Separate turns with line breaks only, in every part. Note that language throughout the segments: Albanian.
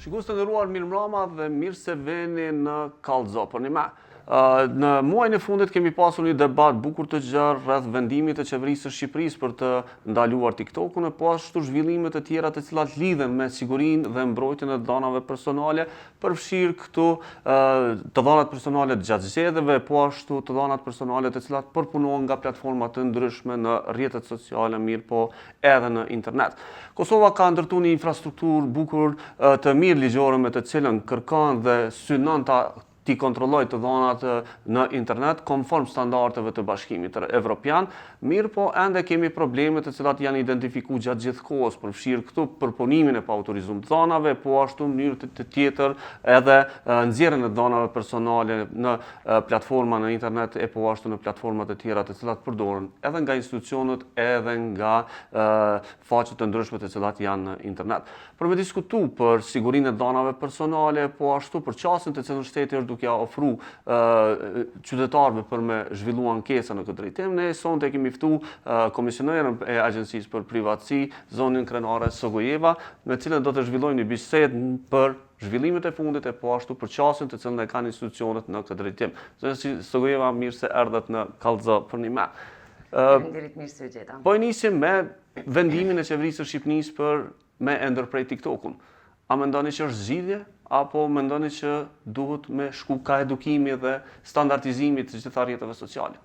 Shikues të nderuar, mirëmbrama dhe mirë se vini në Kallxo Përnime. Në muajin e fundit kemi pasur një debat bukur të gjerë rreth vendimit të qeverisë së Shqipërisë për të ndaluar TikTokun e po ashtu zhvillime të tjera të cilat lidhen me sigurinë dhe mbrojtjen e të dhanave personale, përfshirë këtu të dhanat personale gjatë zgjedhjeve, po ashtu të dhanat personale të cilat përpunohen nga platforma të ndryshme në rrjetet sociale, mirëpo edhe në internet. Kosova ka ndërtu një infrastrukturë bukur të mirë ligjore me të cilën kërkon dhe synon ta t'i kontrollojë të dhënat në internet konform standardeve të Bashkimit Evropian, mirëpo ende kemi probleme të cilat janë identifiku gjatë gjithë kohës, përfshirë këtu përpunimin e paautorizum të dhanave, po ashtu në mënyrë të tjetër edhe nxjerrjen e dhanave personale në platforma në internet e po ashtu në platforma të tjera të cilat përdoren edhe nga institucionet edhe nga faqet të ndryshme të cilat janë në internet. Për me diskutu për sigurinë e dhanave personale, po ashtu për qasjen të cilën shteti është duke ofru qytetarëve për me zhvillu ankesa në këtë drejtim, ne sonte kemi ftu komisioneren e Agjencisë për Privatësi, zonjën Krenare Sogojeva, me cilën do të zhvillojmë një bisedë për zhvillimet e fundit e po ashtu për qasjen të cilën e kanë institucionet në këtë drejtim. Zonja Sogojeva, mirë se erdhët në Kallxo Përnime.
Faleminderit, mirë se ju
gjeta. Po e nisim me vendimin e qeverisë së Shqipërisë për me e ndërpre TikTokun. A mendoni që është zgjidhje apo mendoni që duhet me shku ka edukimi dhe standardizimi të gjitha rrjeteve
sociale?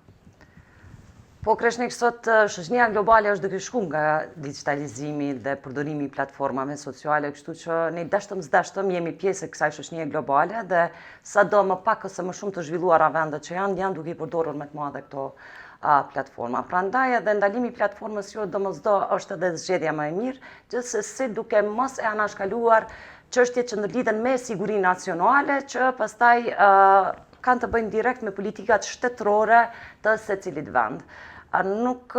Po Kreshnik sot shoqënia globale është duke shku nga digitalizimi dhe përdorimi i platformave sociale, kështu që ne deshtëm s'deshtëm jemi pjesë e kësaj shoqënie globale dhe sado më pak ose më shumë të zhvilluara vendet që janë, janë duke i përdorur me të madhe këto platforma. Prandaj edhe ndalimi i platformës jo domosdo është edhe zgjedhja më e mirë, gjithsesi duke mos e anashkaluar çështjet që ndërlidhen me sigurinë nacionale, që pastaj kanë të bëjnë direkt me politikat shtetërore të secilit vend. Nuk,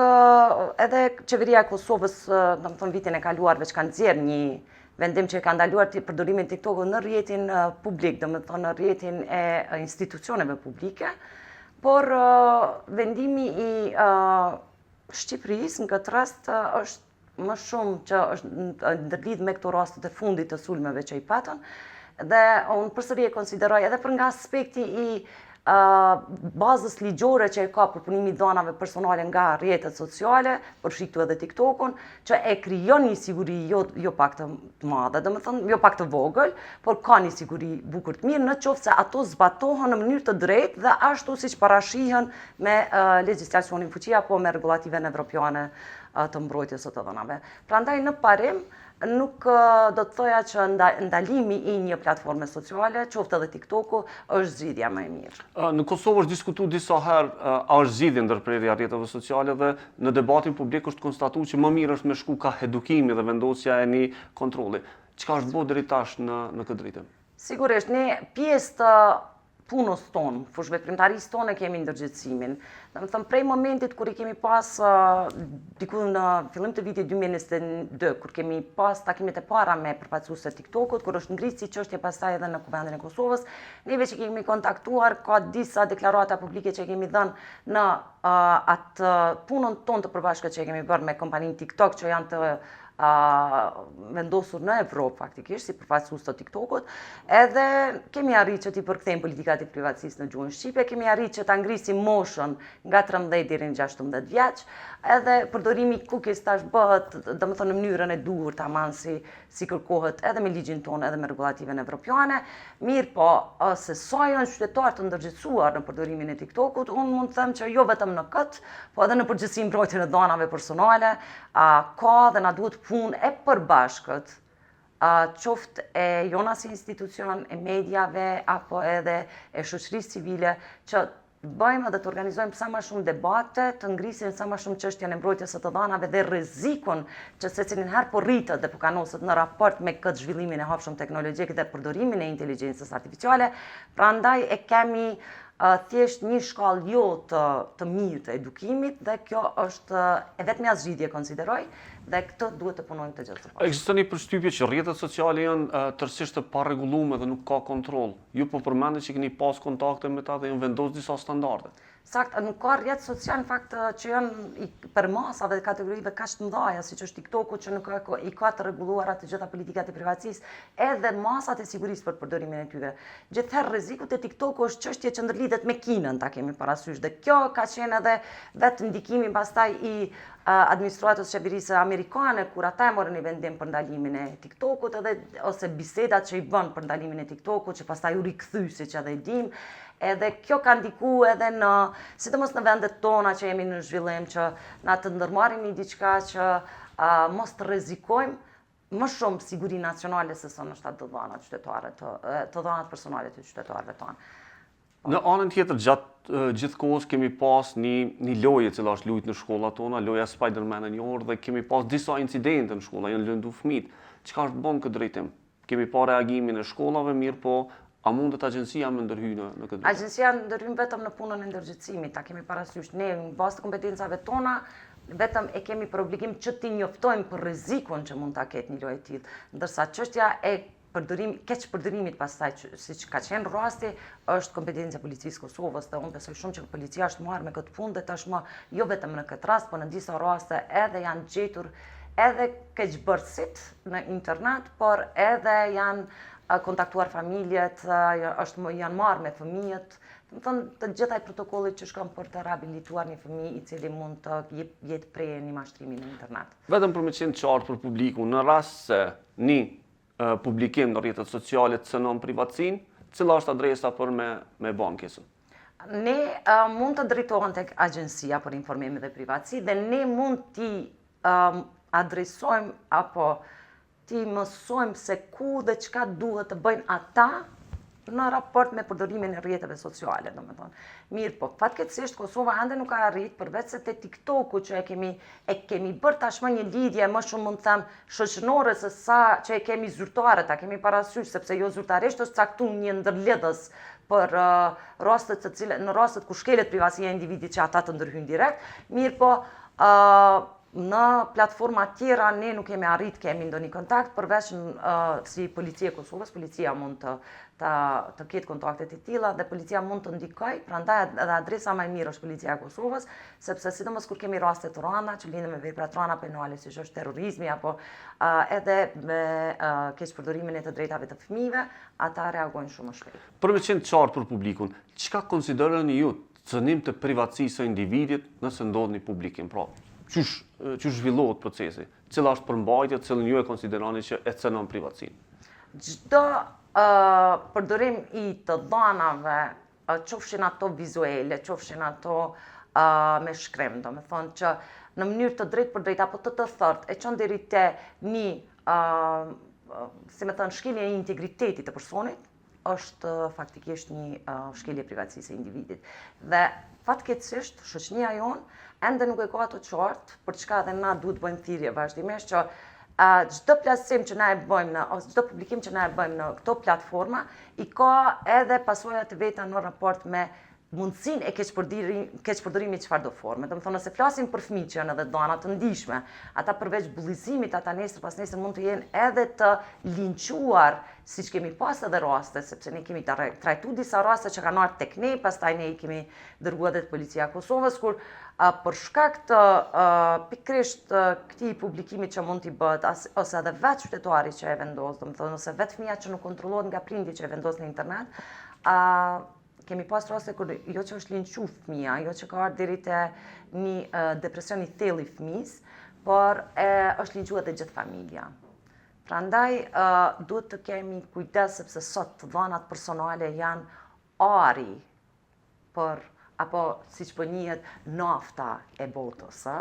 edhe qeveria e Kosovës, domethënë vitin e kaluar, veç kanë nxjerrë një vendim që e ka ndaluar përdorimin e TikTokut në rrjetin publik, domethënë në rrjetin e institucioneve publike, por vendimi i Shqipërisë në këtë rast është më shumë që është ndërlidh me këto rastet e fundit të sulmeve që i patën, dhe unë përsëri e konsideroj edhe për nga aspekti i bazës ligjore që e ka përpunimi i dhanave personale nga rrjetet sociale, përfshi këtu edhe TikTokun, që e krijon një siguri jo, jo pak të madhe, domethënë, jo pak të vogël, por ka një siguri bukur të mirë, në qoftë se ato zbatohen në mënyrë të drejtë dhe ashtu siç parashihen me legjislacionin në fuqi apo me rregullativen evropiane të mbrojtjes së të dhënave. Prandaj në parim nuk do të thoja që ndalimi i një platforme sociale, qoftë edhe TikToku, është zgjidhja më e
mirë. Në Kosovë është diskutu disa herë a është zgjidhje ndërprerja e rrjeteve sociale dhe në debatin publik është konstatu që më mirë është me shku ka edukimi dhe vendosja e një kontrolli. Çka është bo deri tash në në këtë
drejtim? Sigurisht, ne pjesë të punës tonë, fushëveprimtarisë tonë e kemi ndërgjegjësimin. Domethënë, prej momentit kur i kemi pas diku në fillim të vitit 2022, kur kemi pas takimet e para me përfaqësues të TikTokut, kur është ngritë si çështje pastaj edhe në Kuvendin e Kosovës, neve që kemi kontaktuar, ka disa deklarata publike që kemi dhënë në atë punën tonë të përbashkët që kemi bërë me kompaninë TikTok, që janë të vendosur në Evropë faktikisht si përfaqësues të TikTokut, edhe kemi arrit që t'i përkthejmë politikat e privatësisë në gjuhën shqipe, kemi arrit që ta ngrisim moshën nga 13 deri në 16 vjeç, edhe përdorimi i cookies tash bëhet, domethënë në mënyrën e duhur taman si si kërkohet edhe me ligjin tonë edhe me rregullativën evropiane. Mirëpo, se sa janë qytetarë të ndërgjegjësuar në përdorimin e TikTokut, unë mund të them që jo vetëm në këtë, po edhe në përgjithësi mbrojtjen e dhanave personale, A ka dhe na duhet punë e përbashkët, qoftë e jona si institucion, e mediave, apo edhe e shoqërisë civile, që të bëjmë edhe të organizojmë sa ma shumë debate, të ngrisim sa ma shumë çështjen e mbrojtjes së të dhanave dhe rrezikun që secilin herë po rritet dhe po kanoset në raport me këtë zhvillimin e hapshëm teknologjik dhe përdorimin e inteligjencës artificiale, prandaj e kemi thjesht një shkallë jo të, të mirë të edukimit dhe kjo është e vetmja zgjidhje konsideroj dhe këtë duhet të punojmë të gjithë
së bashku. Ekziston një përshtypje që rrjetet sociale janë tërësisht të parregullume dhe nuk ka kontroll. Ju po përmendni që keni pas kontakte me ta dhe janë vendosur disa
standarde. Saktë, nuk ka rrjet social në fakt që janë i përmasave dhe kategorive kaq të mëdha, siç është TikToku që nuk ka, i ka të rregulluara të gjitha politikat e privatësisë, edhe masat e sigurisë për përdorimin e tyre. Gjithherë rreziku te TikToku është çështje që ndërlidhet me Kinën, ta kemi parasysh dhe kjo ka qenë edhe vetë ndikimi pastaj i administratës qeverisë amerikane kur ata e morën një vendim për ndalimin e TikTokut edhe ose bisedat që i bën për ndalimin e TikTokut që pastaj u rikthy siç edhe e dim, Edhe kjo ka ndiku edhe në, sidomos në vendet tona që jemi në zhvillim, që na të ndërmarrim një diçka që uh, mos të rrezikojmë më shumë siguri nacionale se sa ndoshta të dhënat qytetare, të, të dhënat personale të qytetarëve
tanë. Në anën tjetër, gjatë gjithë kohës kemi pas një, një lojë e cila është lujt në shkollat tona, loja Spider-Man e njohur dhe kemi pas disa incidente në shkolla, janë lëndu fëmijët. Çka është bën në këtë drejtim? Kemi pa reagimin e shkollave, mirëpo a mundet agjencia me ndërhy në, në
këtë drejtim? Agjencia ndërhyn vetëm në punën e ndërgjegjësimit, ta kemi parasysh. Ne, në bazë të kompetencave tona, vetëm e kemi për obligim që t'i njoftojmë për rrezikun që mund ta ketë një lojë e tillë. Ndërsa çështja e përdorim, keqpërdorimit pastaj, që, siç ka qenë rasti, është kompetenca e policisë së Kosovës dhe unë besoj shumë që policia është marrë me këtë punë dhe tashmë jo vetëm në këtë rast, por në disa raste edhe janë gjetur edhe keqbërësit në internet, por edhe janë kontaktuar familjet, është janë marrë me fëmijët, domethënë të gjitha ai protokolli që shkon për të rehabilituar një fëmijë i cili mund të jetë pre e një mashtrimi në
internet. Vetëm për me qenë qartë për publikun, në rast se një publikim në rrjetet sociale cënon privatësinë, cila është adresa për me, me ba ankesën?
Ne mund të drejtohen tek Agjencia për Informim dhe Privatësi dhe ne mund t'i adresojmë apo t'i mësojmë se ku dhe çka duhet të bëjnë ata në raport me përdorimin e rrjeteve sociale, domethënë. Mirëpo, fatkeqësisht Kosova ende nuk ka arrit, përveç se te TikToku që e kemi, e kemi bërë tashmë një lidhje më shumë mund të them shoqënore se sa që e kemi zyrtare, ta kemi parasysh, sepse jo zyrtarisht është caktu një ndërlidhës për uh, rastet të cilat në rastet ku shkelet privatësia e individit që ata të ndërhyjnë direkt, mirëpo uh, në platforma tjera ne nuk kemi arrit kemi ndonjë kontakt, përveç uh, si policia e Kosovës, policia mund të, të, të ketë kontakte të tilla dhe policia mund të ndikojë, prandaj edhe adresa më e mirë është policia e Kosovës, sepse sidomos kur kemi raste të rënda që lidhen me vepra të rënda penale, siç është terrorizmi apo uh, edhe me uh, keqpërdorimin e të drejtave të fëmijëve, ata reagojnë shumë më
shpejt. Për me qenë qartë për publikun, çka konsideroni ju cënim të privatësisë së individit nëse ndodh një publikim? Pra, qysh, qysh zhvillohet procesi? Cila është përmbajtja të cilën ju e konsideroni që e cënon
privatësinë? Çdo uh, përdorim i të dhanave, uh, qofshin ato vizuele, qofshin ato uh, me shkrim, domethënë që në mënyrë të drejtpërdrejtë apo të tërthortë, e çon deri te një uh, si me thënë, shkelje e integritetit të personit, është faktikisht një shkelje e privatësisë së individit. Dhe fatkeqësisht shoqënia jonë ende nuk e ka të qartë për çka edhe na duhet të bëjmë thirrje vazhdimisht që çdo plasim që na e bëjmë në ose çdo publikim që na e bëjmë në këto platforma i ka edhe pasoja të veta në raport me mundësinë e keqpërdorimit çfarëdo forme. Domethënë, nëse flasim për fëmijë që janë edhe dhana të ndishme, ata përveç bullizimit, ata nesër pas nesër mund të jenë edhe të linçuar, siç kemi pas edhe raste, sepse ne kemi trajtu disa raste që kanë ardhur tek ne, pastaj ne i kemi dërguar edhe te policia e Kosovës, kur për shkak të pikërisht këtij publikimi që mund t'i bëhet, ose edhe vetë qytetari që e vendos, domethënë, ose vetë fëmija që nuk kontrollohet nga prindi që e vendos në internet, Kemi pas raste kur jo që është linçu fëmija, jo që ka ardhur deri te një depresion i thellë i fëmijës, por e, është linçu edhe gjithë familja. Prandaj duhet të kemi kujdes sepse sot të dhanat personale janë ari për apo siç po njihet nafta e botës, ë?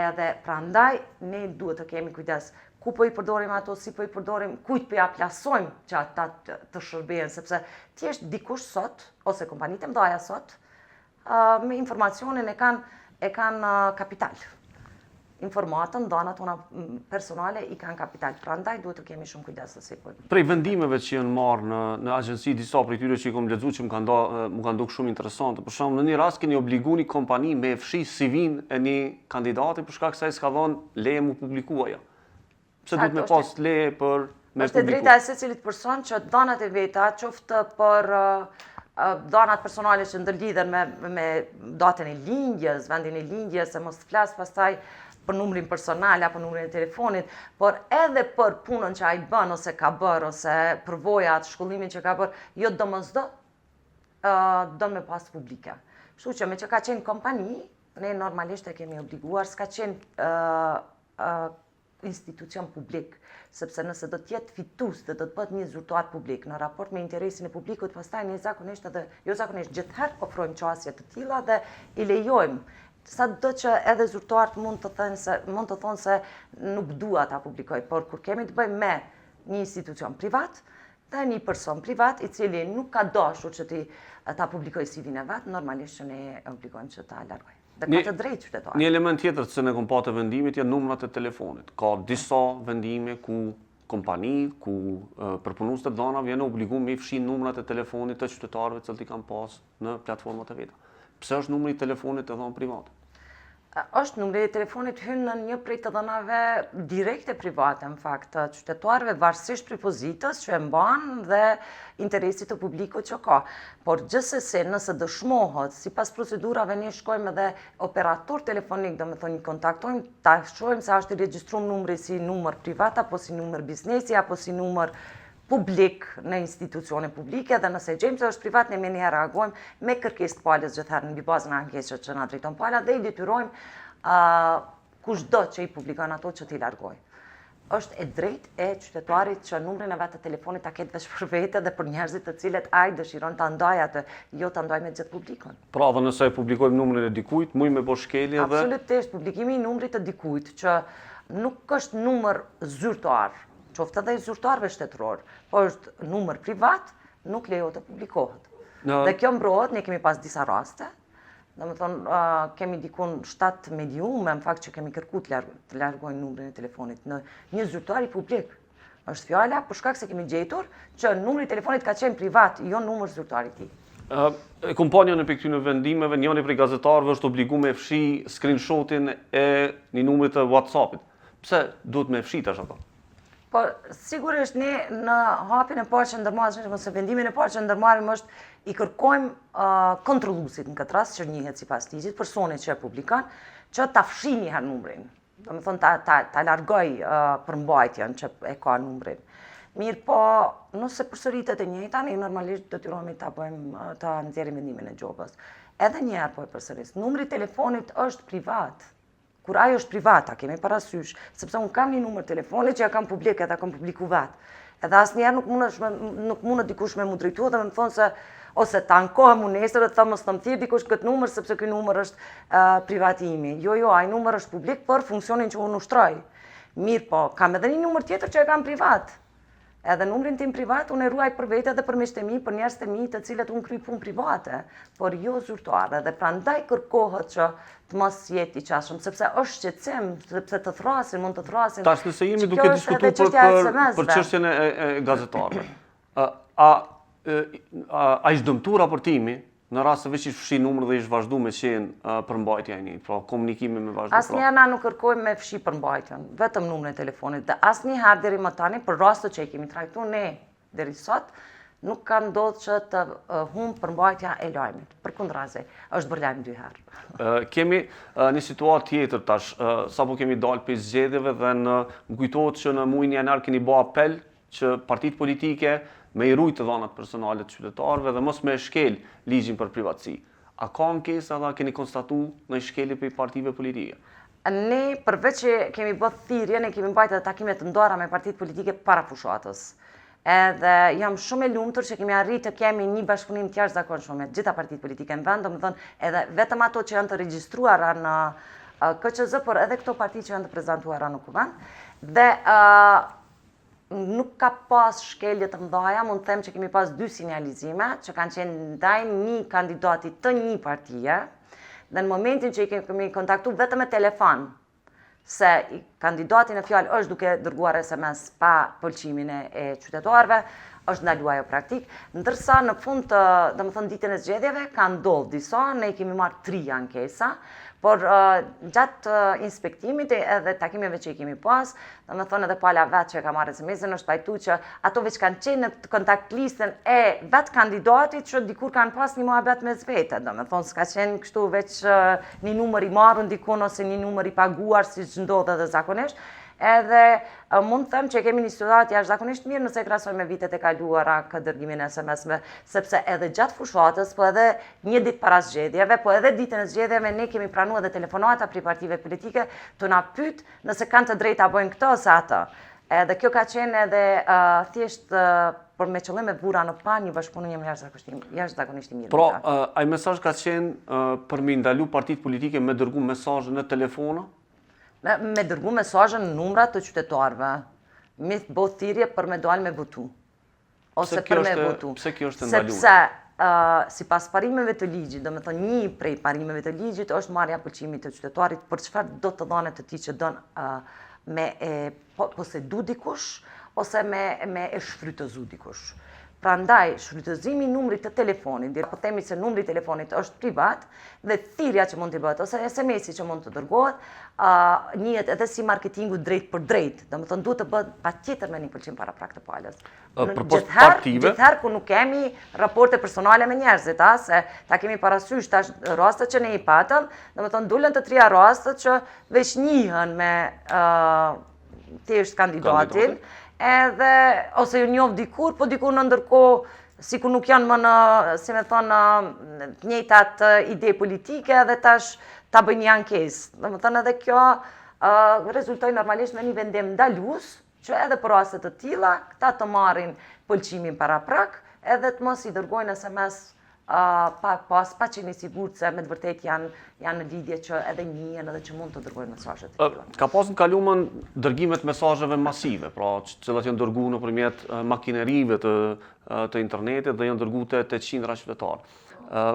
Edhe prandaj ne duhet të kemi kujdes ku po i përdorim ato, si po i përdorim, kujt po ja plasojmë që ata të, të shërbehen, sepse thjesht dikush sot, ose kompanitë e mëdha sot, uh, me informacionin e kanë e kanë kapital. Informatën, dhanat tona personale i kanë kapital. Prandaj duhet të kemi shumë kujdes se si
po. Prej vendimeve që janë marrë në në agjenci disa prej tyre që i kam lexuar që më kanë da, më kanë duk shumë interesante. Për shembull, në një rast keni obliguar një kompani me e fshi CV-n e një kandidati për shkak se ai s'ka dhënë leje mu publiku ajo. Pse duhet me pas leje për
me publiku? Është e drejta e secilit person që dhanat e veta, qoftë për. Dhanat personale që ndërlidhen me, me datën e lindjes, vendin e lindjes, e mos të flas pastaj për numrin personal apo numrin e telefonit, por edhe për punën që ai bën ose ka bërë ose përvojat, shkollimin që ka bërë, jo domosdo do me pas publike. Kështu që meqë ka qenë kompani, ne normalisht e kemi obliguar, s'ka qenë institucion publik, sepse nëse do të jetë fitues dhe do të bëhet një zyrtar publik në raport me interesin e publikut, pastaj ne zakonisht edhe jo zakonisht gjithherë ofrojmë qasje të tilla dhe i lejojmë sado që edhe zyrtarët mund të thënë se mund të thonë se nuk dua ta publikoj, por kur kemi të bëjmë me një institucion privat dhe një person privat i cili nuk ka dashur që ti ta publikojë CV-në e vet, normalisht që ne e obligojmë që ta largojë. Dhe ka të drejtë qytetari.
Një element tjetër që e kom pa te vendimet janë numrat e telefonit. Ka disa vendime ku kompani, ku përpunues të dhanave janë obliguar me i fshi numrat e telefonit të qytetarëve të cilët i kanë pas në platformat e veta. Pse është numri i telefonit e dhanë private?
Është numri i telefonit hyn në një prej të dhënave direkte private, në fakt, të qytetarëve varësisht prej pozitës që e mban dhe interesit të publikut që ka. Por gjithsesi, nëse dëshmohet, sipas procedurave ne shkojmë edhe operator telefonik, domethënë i kontaktojmë, ta shohim se është i regjistruar numri si numër privat apo si numër biznesi apo si numër publik në institucione publike dhe nëse gjejmë se është privat ne menjëherë reagojmë me kërkesë të palës gjithherë mbi bazën e ankesës që na drejton pala dhe i detyrojmë uh, kushdo që i publikon ato që t'i largojë. Është e drejtë e qytetarit që numrin e vet të telefonit ta ketë veç për vete dhe për njerëzit të cilët ai dëshiron ta ndajë atë, jo ta ndajë me gjithë
publikun. Pra dhe nëse e publikojmë numrin e dikujt, mujmë me bo shkelje dhe...
Absolutisht, publikimi i numrit të dikujt që nuk është numër zyrtar, qoftë edhe i zyrtarëve shtetëror, po është numër privat, nuk lejohet të publikohet. Në... Dhe kjo mbrohet, ne kemi pas disa raste, Domethonë, kemi dikun 7 mediume, në fakt që kemi kërku të, larg, të largojnë numrin e telefonit në një zyrtari publik. është fjala, për shkak se kemi gjetur që numri i telefonit ka qenë privat, jo numër zyrtar i
tij. E kom pa njënë prej këtyne vendimeve, njëni prej gazetarëve është obligu me fshi screenshotin e një numrit të Whatsappit. Pse duhet me fshi tash ato?
Po, sigurisht ne në hapin e parë që ndërmarrim, ose vendimin e parë që ndërmarrim është i kërkojmë uh, kontrolluesit në këtë rast që njihet sipas ligjit, personit që e publikon, që ta fshijë një herë numrin. Domethonë ta ta ta largoj uh, përmbajtjen që e ka numrin. Mirëpo, nëse përsëritet e njëjta, ne normalisht detyrohemi ta bëjmë ta nxjerrim vendimin e gjobës. Edhe një herë po e përsëris, numri i telefonit është privat. Kur ai është privat, ta kemi parasysh, sepse unë kam një numër telefoni që e kam publik edhe kam publiku vetë. Edhe asnjëherë nuk mundesh me, nuk mundet dikush me mu drejtu dhe me më thonë se ose ta ankohem unë nesër dhe të them mos të më thirr dikush këtë numër sepse ky numër është uh, privat imi. Jo, jo, ai numër është publik për funksionin që unë ushtroj. Mirëpo, kam edhe një numër tjetër që e kam privat. Edhe numrin tim privat unë e ruaj për vete dhe për miqtë e mi, për njerëzit e mi të cilët unë kryj punë private, por jo zyrtare dhe prandaj kërkohet që të mos jetë i qasshëm, sepse është shqetësim, sepse të thrasin, mund të
thrasin. Tash nëse jemi duke diskutuar për për, për çështjen e, e gazetarëve. A a a, a ish dëmtu raportimi Në rast se veç ish fshi numri dhe ish vazhdu me qenë përmbajtja e njëjtë, pra komunikimi me vazhdu.
Pra. Asnjëherë na nuk kërkojmë me fshi përmbajtjen, vetëm numrin e telefonit dhe asnjëherë deri më tani për rastet që i kemi trajtu ne deri sot, nuk ka ndodhur që të humb përmbajtja e lajmit. Përkundrazi, është bërë lajm dy
herë. Kemi një situatë tjetër tash, sapo kemi dalë prej zgjedhjeve dhe në më kujtohet që në muajin janar keni bë apel që partitë politike me i rujt të dhanat personale të qytetarëve dhe mos me e shkel ligjin për privatësi. A ka ankesa dhe a keni konstatu ndonjë shkelje prej partive
politike? Ne përveç që kemi bë thirrje, ne kemi mbajtur edhe takime të ndara me partitë politike para fushatës. Edhe jam shumë e lumtur që kemi arritë të kemi një bashkëpunim të jashtëzakonshëm me të gjitha partitë politike në vend, domethënë edhe vetëm ato që janë të regjistruara në KQZ, por edhe këto parti që janë të prezantuara në Kuvend. Dhe uh, Nuk ka pas shkelje të mëdhaja, mund të them që kemi pas dy sinjalizime, që kanë qenë ndaj një kandidati të një partie, dhe në momentin që i kemi kontaktu vetëm me telefon, se kandidati në fjalë është duke dërguar SMS pa pëlqimin e qytetarëve, është ndalu ajo praktikë, ndërsa në fund të, domethënë ditën e zgjedhjeve, ka ndodhë disa, ne i kemi marrë tri ankesa, por gjatë inspektimit edhe takimeve që i kemi pas, domethënë edhe pala vetë që e ka marrë SMS-in, është pajtu që ato veç kanë qenë në kontakt listën e vetë kandidatit që dikur kanë pas një muhabet mes vete, domethënë s'ka qenë kështu veç një numër i marrun dikun ose një numër i paguar siç ndodh edhe zakonisht, edhe mund të them që kemi një situatë jashtëzakonisht mirë nëse krahasojmë me vitet e kaluara këtë dërgimin e SMS-ve, sepse edhe gjatë fushatës, po edhe një ditë para zgjedhjeve, po edhe ditën e zgjedhjeve ne kemi pranu edhe telefonata prej partive politike tu na pyet nëse kanë të drejtë ta bëjnë këtë ose atë. Edhe kjo ka qenë edhe thjesht për me qëllim e vura në pah një bashkëpunim jashtëzakonisht i mirë.
Pra, ai mesazh ka qenë për me ndalu partitë politike me dërgu mesazhe në telefona?
Me, me dërgu mesazhe në numra të qytetarëve, me bo thirrje për me dalë me votu. Ose për me votu.
Pse kjo është e ndaluar?
Sepse, sipas parimeve të ligjit, domethënë një prej parimeve të ligjit është marrja e pëlqimit të qytetarit për çfarëdo të dhane të tij që don me e po, posedu dikush ose me, me e shfrytëzu dikush. Prandaj, shfrytëzimi i numrit të telefonit, dhe po themi se numri i telefonit është privat dhe thirrja që mund t'i bëhet ose SMS-i që mund të dërgohet, uh, njihet edhe si marketingu drejtpërdrejt, domethënë duhet të bëhet patjetër me një pëlqim paraprak të palës.
Përpos partive?
Gjithherë ku nuk kemi raporte personale me njerëzit, a, se ta kemi parasysh tash rastet që ne i patëm, domethënë dulën të trija rastet që veç njihen me uh, thjesht kandidatin, edhe ose ju njoh dikur, po dikur në ndërkohë sikur nuk janë më në, si me thonë, në të njëjtat ide politike edhe tash ta bëjnë një ankesë. Domethënë edhe kjo uh, rezultoi normalisht me një vendim ndalues, që edhe për raste të tilla, këta të marrin pëlqimin paraprak, edhe të mos i dërgojnë SMS uh, pa pas pa qenë i sigurt se me të vërtetë janë janë në lidhje që edhe njihen edhe që mund të dërgojnë mesazhe të
tilla. Ka pas në kalumen dërgime të mesazheve masive, pra të cilat janë dërgu nëpërmjet makinerive të të internetit dhe janë dërgu te te qindra qytetarë. Ë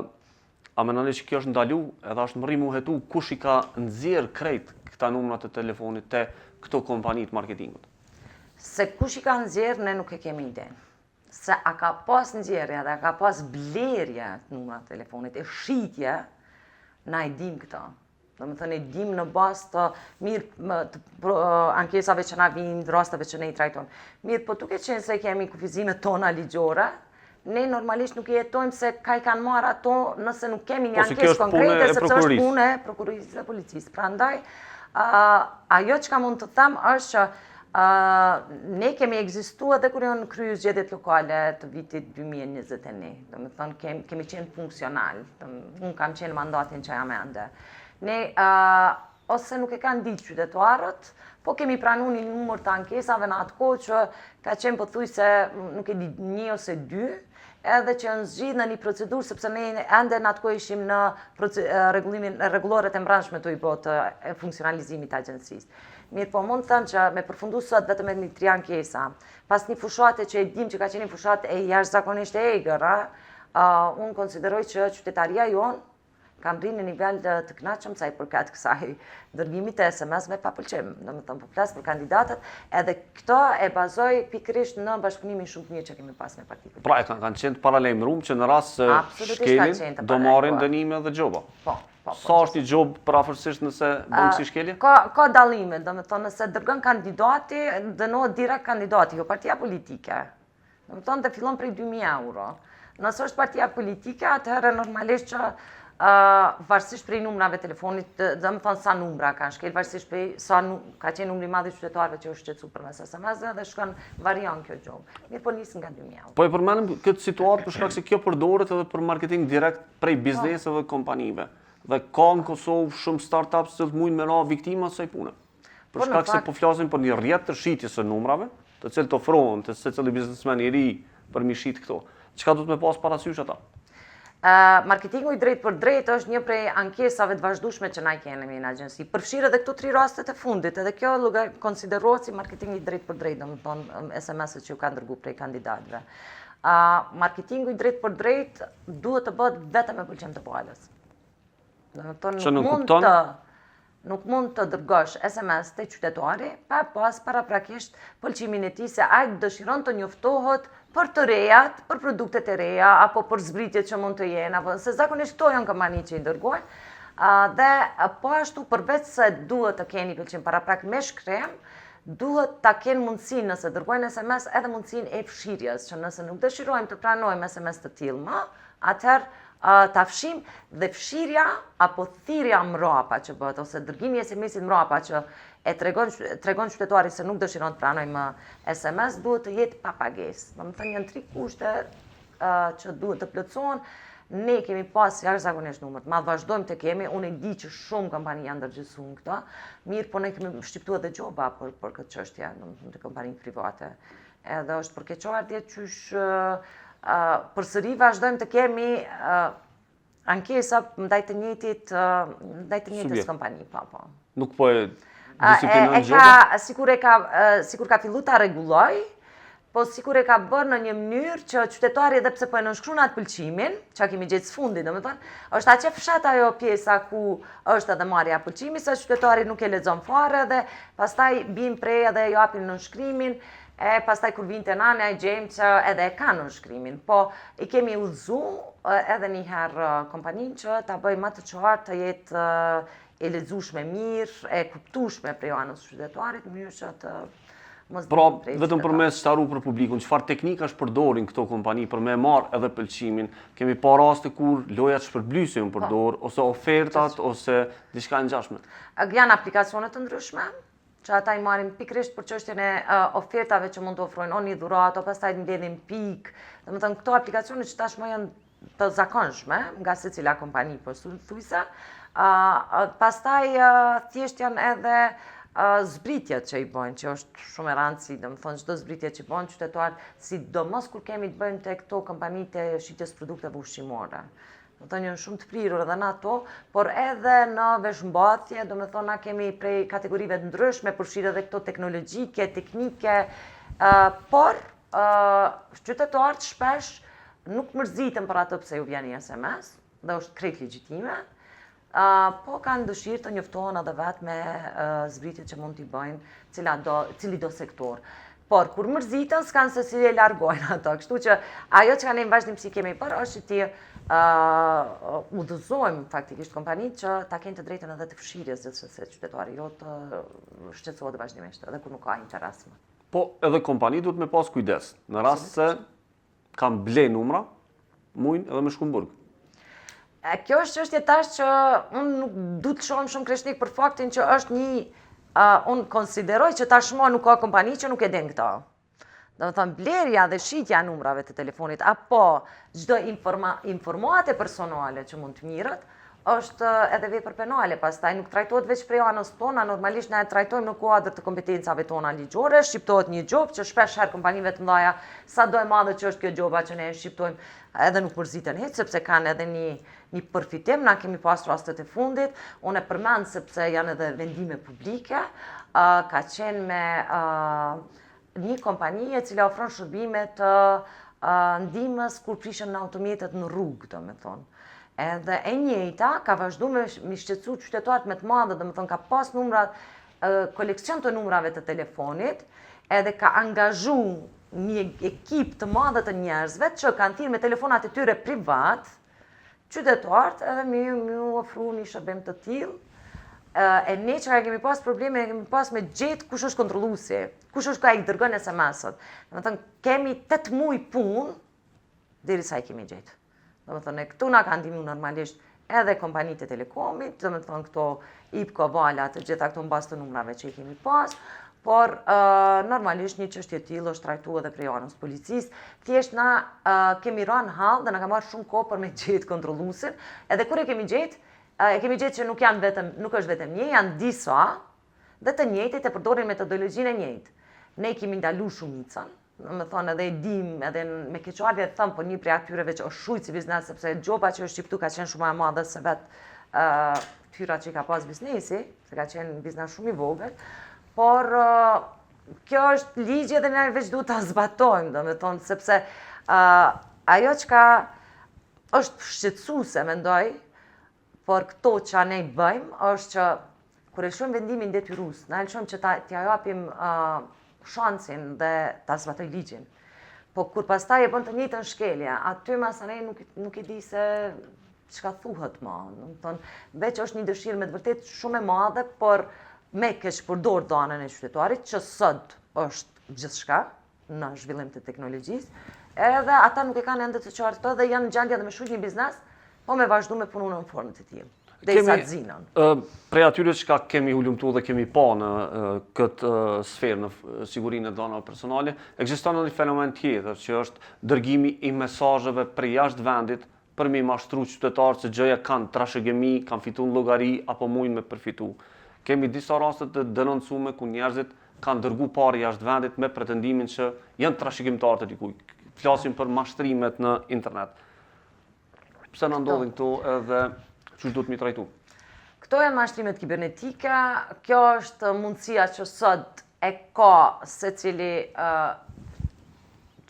A mendoni që kjo është ndalu edhe është mrri mu hetu kush i ka nxjerr krejt këta numra të telefonit te këto kompani të marketingut?
Se kush i ka nxjerr ne nuk e kemi idenë. Se a ka pas nxjerrje dhe a ka pas blerje të numra të telefonit e shitje, na e dim këto. Domethënë, e dim në bazë të mirë të ankesave që na vijnë, rasteve që ne i trajtojmë. Mirë, po duke qenë se kemi kufizimet tona ligjore, ne normalisht nuk i hetojmë se ka i kanë marrë ato nëse nuk kemi një po, ankesë konkrete, sepse është punë e prokurorisë dhe policisë. Prandaj, ajo çka mund të them është që ne kemi ekzistu edhe kur janë kry zgjedhjet lokale të vitit 2021. Domethënë, kemi, kemi qenë funksional. Unë kam qenë mandatin që jam ende. Ne, ose nuk e kanë ditë qytetarët, po kemi pranu një numër të ankesave në atë kohë që ka qenë pothuajse, nuk e di, një ose dy, edhe që janë zgjidh në një procedurë, sepse ne ende në atë kohë ishim në rregullimin, rregulloret e mbrendshme të i bo të funksionalizimit të agjencisë. Mirëpo mund të them që me përfundu sot vetëm me një tri ankesa, pas një fushate që e dim që ka qenë një fushatë e jashtëzakonisht e egër, uh, unë konsideroj që qytetaria jonë ka mbrri në nivel të kënaqshëm sa i përket kësaj dërgimit të SMS-ve pa pëlqim. Domethënë, po flas për kandidatët, edhe këto e bazoj pikërisht në bashkëpunimin shumë të mirë që kemi pas me
partitë. Pra, e kanë kanë qenë të paralajmëruar që në rast se shkelin, do marrin dënime dhe gjoba.
Po. Po, po,
Sa është një gjobë përafërsisht nëse bën kësi shkelje?
Ka, ka dallime, domethënë, nëse dërgon kandidati, dënohet direkt kandidati, jo partia politike. Domethënë, dhe fillon prej 2.000 euro. Nëse është partia politike, atëherë normalisht që uh, varësisht prej numrave telefonit, domethënë sa numra kanë shkel, varësisht prej sa nu, ka qenë numri i madh i qytetarëve që është shqetësu përmes SMS-ve dhe shkon varion kjo gjobë. Mirëpo nis nga 2.000 euro.
Po e përmendim këtë situatë për shkak se kjo përdoret edhe për marketing direkt prej po. bizneseve dhe kompanive. Dhe ka në Kosovë shumë startups të cilët mujnë me ra viktima të kësaj pune. Për po, shkak se po flasim për një rrjet të shitjes së numrave, të cilët ofrohen te secili biznesmen i ri për mi shit këto. Çka duhet me pas parasysh ata?
Uh, marketingu i drejtpërdrejtë është një prej ankesave të vazhdueshme që na kemi në agjenci. Përfshirë edhe këto tri rastet e fundit, edhe kjo konsiderohet si marketing i drejtpërdrejtë, domethënë SMS-et që ju kanë dërgu prej kandidatëve. Uh, marketingu i drejtpërdrejtë duhet të bëhet vetëm me pëlqim të palës. Domethënë nuk mund të... Nuk mund të dërgosh SMS te qytetari pa pas paraprakisht pëlqimin e tij se ai dëshiron të njoftohet për të rejat, për produktet e reja apo për zbritjet që mund të jenë, apo se zakonisht këto janë kompani që i dërgojnë. Dhe po ashtu përveç se duhet të keni pëlqim paraprak me shkrim, duhet ta kenë mundësinë nëse dërgojnë SMS edhe mundësinë e fshirjes, që nëse nuk dëshirojmë të pranojmë SMS të tillë më, atëherë ta fshim dhe fshirja apo thirrja mrapa që bëhet ose dërgimi i SMS-it mrapa që e tregon tregon qytetari se nuk dëshiron të pranojë më SMS duhet të jetë pa pagesë. Domethënë janë tri kushte uh, që duhet të plotësohen. Ne kemi pas jashtëzakonisht numër të madh, vazhdojmë të kemi, unë e di që shumë kompani janë ndërgjegjësuar në këto, mirë, po ne kemi shqiptuar edhe gjoba për për këtë çështje, domethënë te kompanitë private. Edhe është për keqardhje qysh përsëri vazhdojmë të kemi ankesa ndaj të njëjtit ndaj të njëjtës kompani, po
po. Nuk po e disiplinon gjobën? E
ka sikur e ka sikur ka fillu ta rregulloj, po sikur e ka bërë në një mënyrë që qytetari edhe pse po e nënshkruan atë pëlqimin, që kemi gjetë së fundi, domethënë, është aq e fshehtë ajo pjesa ku është edhe marrja e pëlqimit, sa qytetari nuk e lexon fare dhe pastaj bin pre edhe japin nënshkrimin, E pastaj kur vijnë te na, ne e gjejmë që edhe e ka nënshkrimin, po i kemi udhëzu edhe një herë kompaninë që ta bëjë ma të qartë, të jetë e lexueshme mirë, e kuptueshme prej anës qytetarit, në mënyrë që të
mos Pra, vetëm për me sqaru për publikun, çfarë teknikash përdorin këto kompani për me marrë edhe pëlqimin? Kemi pa raste kur lojat shpërblyese janë po. përdor, ose ofertat, ose diçka e
ngjashme. Janë aplikacione të ndryshme, që ata i marrin pikërisht për çështjen e ofertave që mund të ofrojnë, o një dhuratë, o pastaj mbledhin pikë. Domethënë këto aplikacione që tashmë janë të zakonshme nga secila kompani pothuajse. Ë pastaj thjesht janë edhe zbritjet që i bëjnë, që është shumë e rëndësi, domethënë çdo zbritje që bëjnë qytetarët, sidomos kur kemi të bëjmë te këto kompanitë e shitjes produkteve ushqimore. Domethënë janë shumë të prirur edhe në ato, por edhe në veshmbathje, domethënë na kemi prej kategorive të ndryshme, përfshirë edhe këto teknologjike, teknike, por qytetarët shpesh nuk mërziten për atë pse ju vjen një SMS, dhe është krejt legjitime, po kanë dëshirë të njoftohen edhe vetë me zbritjet që mund t'i bëjnë cila do, cili do sektor. Por, kur mërziten, s'kanë se si e largojnë ato. Kështu që ajo që ne në vazhdimësi kemi bërë, është që t'i uh, udhëzojmë faktikisht kompanitë që ta kenë të drejtën edhe të fshirjes gjithsesi qytetari, jo të shqetësohet vazhdimisht, edhe kur nuk ka interes
më. Po, edhe kompanitë duhet me pas kujdes. Në rast se kanë ble numra, mujnë edhe me shku në
burg. E, kjo është çështje tash që unë nuk du të lëshohem shumë kreshnik për faktin që është një, uh, unë konsideroj që tashmë nuk ka kompani që nuk e din këto. Domethënë, blerja dhe shitja e numrave të telefonit, apo çdo informa, informate personale që mund të mirret, është edhe vepër penale, pastaj nuk trajtohet veç prej anës tona, normalisht ne e trajtojmë në kuadër të kompetencave tona ligjore, shqiptohet një gjobë që shpesh herë kompanive të mëdha, sado e madhe që është kjo gjoba që ne e shqiptojmë, edhe nuk mërziten hiç sepse kanë edhe një një përfitim, na kemi pas rastet e fundit, unë e përmend sepse janë edhe vendime publike, uh, ka qenë me uh, një kompani e cila ofron shërbime të ndihmës kur prishen automjetet në rrugë, domethonë. Edhe e njëjta ka vazhdu me, me shqetësu qytetarët me të madhe, domethonë, ka pas numrat, koleksion të numrave të telefonit, edhe ka angazhu një ekip të madhe të njerëzve që kanë thirrë me telefonat e tyre privat, qytetarët edhe me me u ofru një shërbim të tillë. E ne që kemi pas probleme, kemi pas me gjetë kush është kontrolluesi, kush është ka i dërgon SMS-ët. Domethënë, kemi 8 muj punë, derisa i kemi gjetë. Domethënë, e këtu na kanë ndihmu normalisht edhe kompanitë e telekomit, domethënë këto IPKO, Vala, të gjitha këto në bazë të numrave që i kemi pas, por normalisht një çështje e tillë është trajtu edhe prej anës policisë. Thjesht na kemi ra në hall dhe na ka marrë shumë kohë për me gjetë kontrolluesin, edhe kur e kemi gjetë, e kemi gjetë që nuk janë vetëm, nuk është vetëm një, janë disa, dhe të njëjtit e përdorin metodologjinë e njëjtë. Ne kemi ndalu shumicën, domethonë edhe e dim, edhe me keqardhje e them, po një prej atyre veç është shujt si biznes, sepse gjoba që është shqiptu ka qenë shumë e madhe se vetë uh, t'hyra që i ka pas biznesi, se ka qenë biznes shumë i vogël, por uh, kjo është ligji edhe ne veç duhet ta zbatojmë, domethonë, sepse uh, ajo çka është shqetësuese, mendoj, por këto që ne i bëjmë, është që Kur e lëshojmë vendimin detyrues, na e lëshojmë që ta t'ia japim uh, shansin dhe ta zbatoj ligjin. Po kur pastaj e bën të njëjtën shkelje, aty masanej nuk nuk e di se çka thuhet ma. Domethonë, veç është një dëshirë me të vërtetë shumë e madhe, por me keqpërdor dhanën e qytetarit, që sot është gjithçka në zhvillim të teknologjisë, edhe ata nuk e kanë ende të qartë këto dhe janë në gjendje edhe me shujt një biznes, po me vazhdu me punu në formë të tillë. Derisa të
zinen. Prej atyre çka kemi hulumtu dhe kemi pa në këtë sferë në sigurinë e dhanave personale, ekziston edhe një fenomen tjetër që është dërgimi i mesazheve prej jashtë vendit për me i mashtru qytetarët se gjoja kanë trashëgimi, kanë fitu në llogari apo mujnë me përfitu. Kemi disa raste të denoncume ku njerëzit kanë dërgu pare jashtë vendit me pretendimin që janë trashëgimtarë të dikujt. Flasim për mashtrimet në internet. Pse na ndodhin këto edhe qysh duhet m'i trajtu?
Këto janë mashtrimet kibernetike, kjo është mundësia që sot e ka secili uh,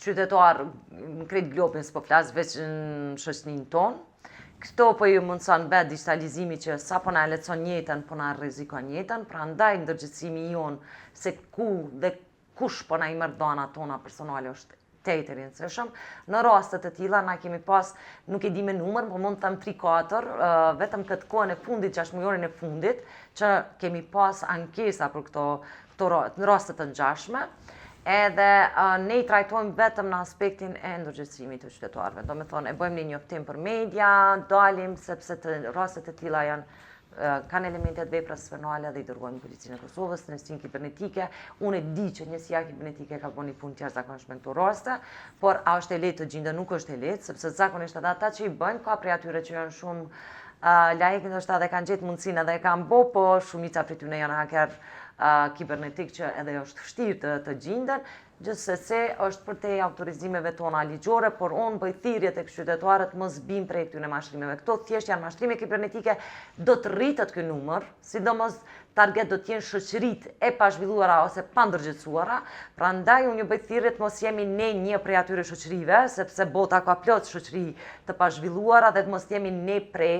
qytetar në krejt globin, s'po flas veç në shoqninë tonë. Këto po ju mundëson vetë digitalizimi që sa po na lehtëson jetën, po na rrezikon jetën, prandaj ndërgjegjësimi jonë se ku dhe kush po na i merr dhanat tona personale është tejet i rëndësishëm. Në raste të tilla na kemi pas, nuk e di me numër, po mund të them 3-4, vetëm këtë kohën e fundit, 6 mujorin e fundit, që kemi pas ankesa për këto këto në raste të ngjashme, edhe ne i trajtojmë vetëm në aspektin e ndërgjegjësimit të qytetarëve. Domethonë, e bëjmë një njoftim për media, dalim sepse të raste të tilla janë kanë elemente të veprës penale dhe i dërgojmë policinë e Kosovës, në njësinë kibernetike. Unë e di që njësia kibernetike ka bërë një punë të jashtëzakonshme në këto raste, por a është e lehtë të gjinden, nuk është e lehtë, sepse zakonisht edhe ata që i bëjnë, ka prej atyre që janë shumë uh, laik ndoshta edhe kanë gjetë mundësinë edhe e kanë bo, po shumica prej tyre janë haker uh, kibernetik që edhe është vështirë të, të gjinden, Gjithsesi, është përtej autorizimeve tona ligjore, por unë bëj thirrje tek qytetarët mos bijnë pre këtyre mashtrimeve. Këto thjesht janë mashtrime kibernetike, do të rritet ky numër, sidomos target do të jenë shoqëritë e pazhvilluara ose pandërgjegjësuara, prandaj unë ju bëj thirrje të mos jemi ne një prej atyre shoqërive, sepse bota ka plot shoqëri të pazhvilluara dhe të mos jemi ne pre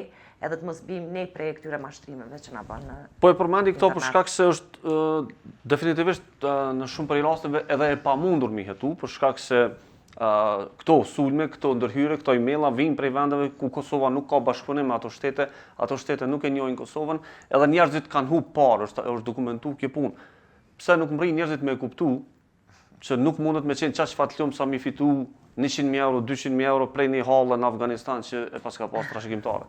edhe të mos bijmë ne pre këtyre mashtrimeve që na bën në
Po e përmendi këto për shkak se është definitivisht në shumë prej rasteve edhe e pamundur m'i hetu, për shkak se këto sulme, këto ndërhyrje, këto emaila vijnë prej vendeve ku Kosova nuk ka bashkëpunim me ato shtete, ato shtete nuk e njohin Kosovën, edhe njerëzit kanë hup parë, është është dokumentu kjo punë. Pse nuk mrrijnë njerëzit me e kuptu që nuk mundet me qenë qaq fatlum sa mi fitu 100.000 euro, 200.000 euro prej një halle në Afganistan që e paska pas trashëgimtare.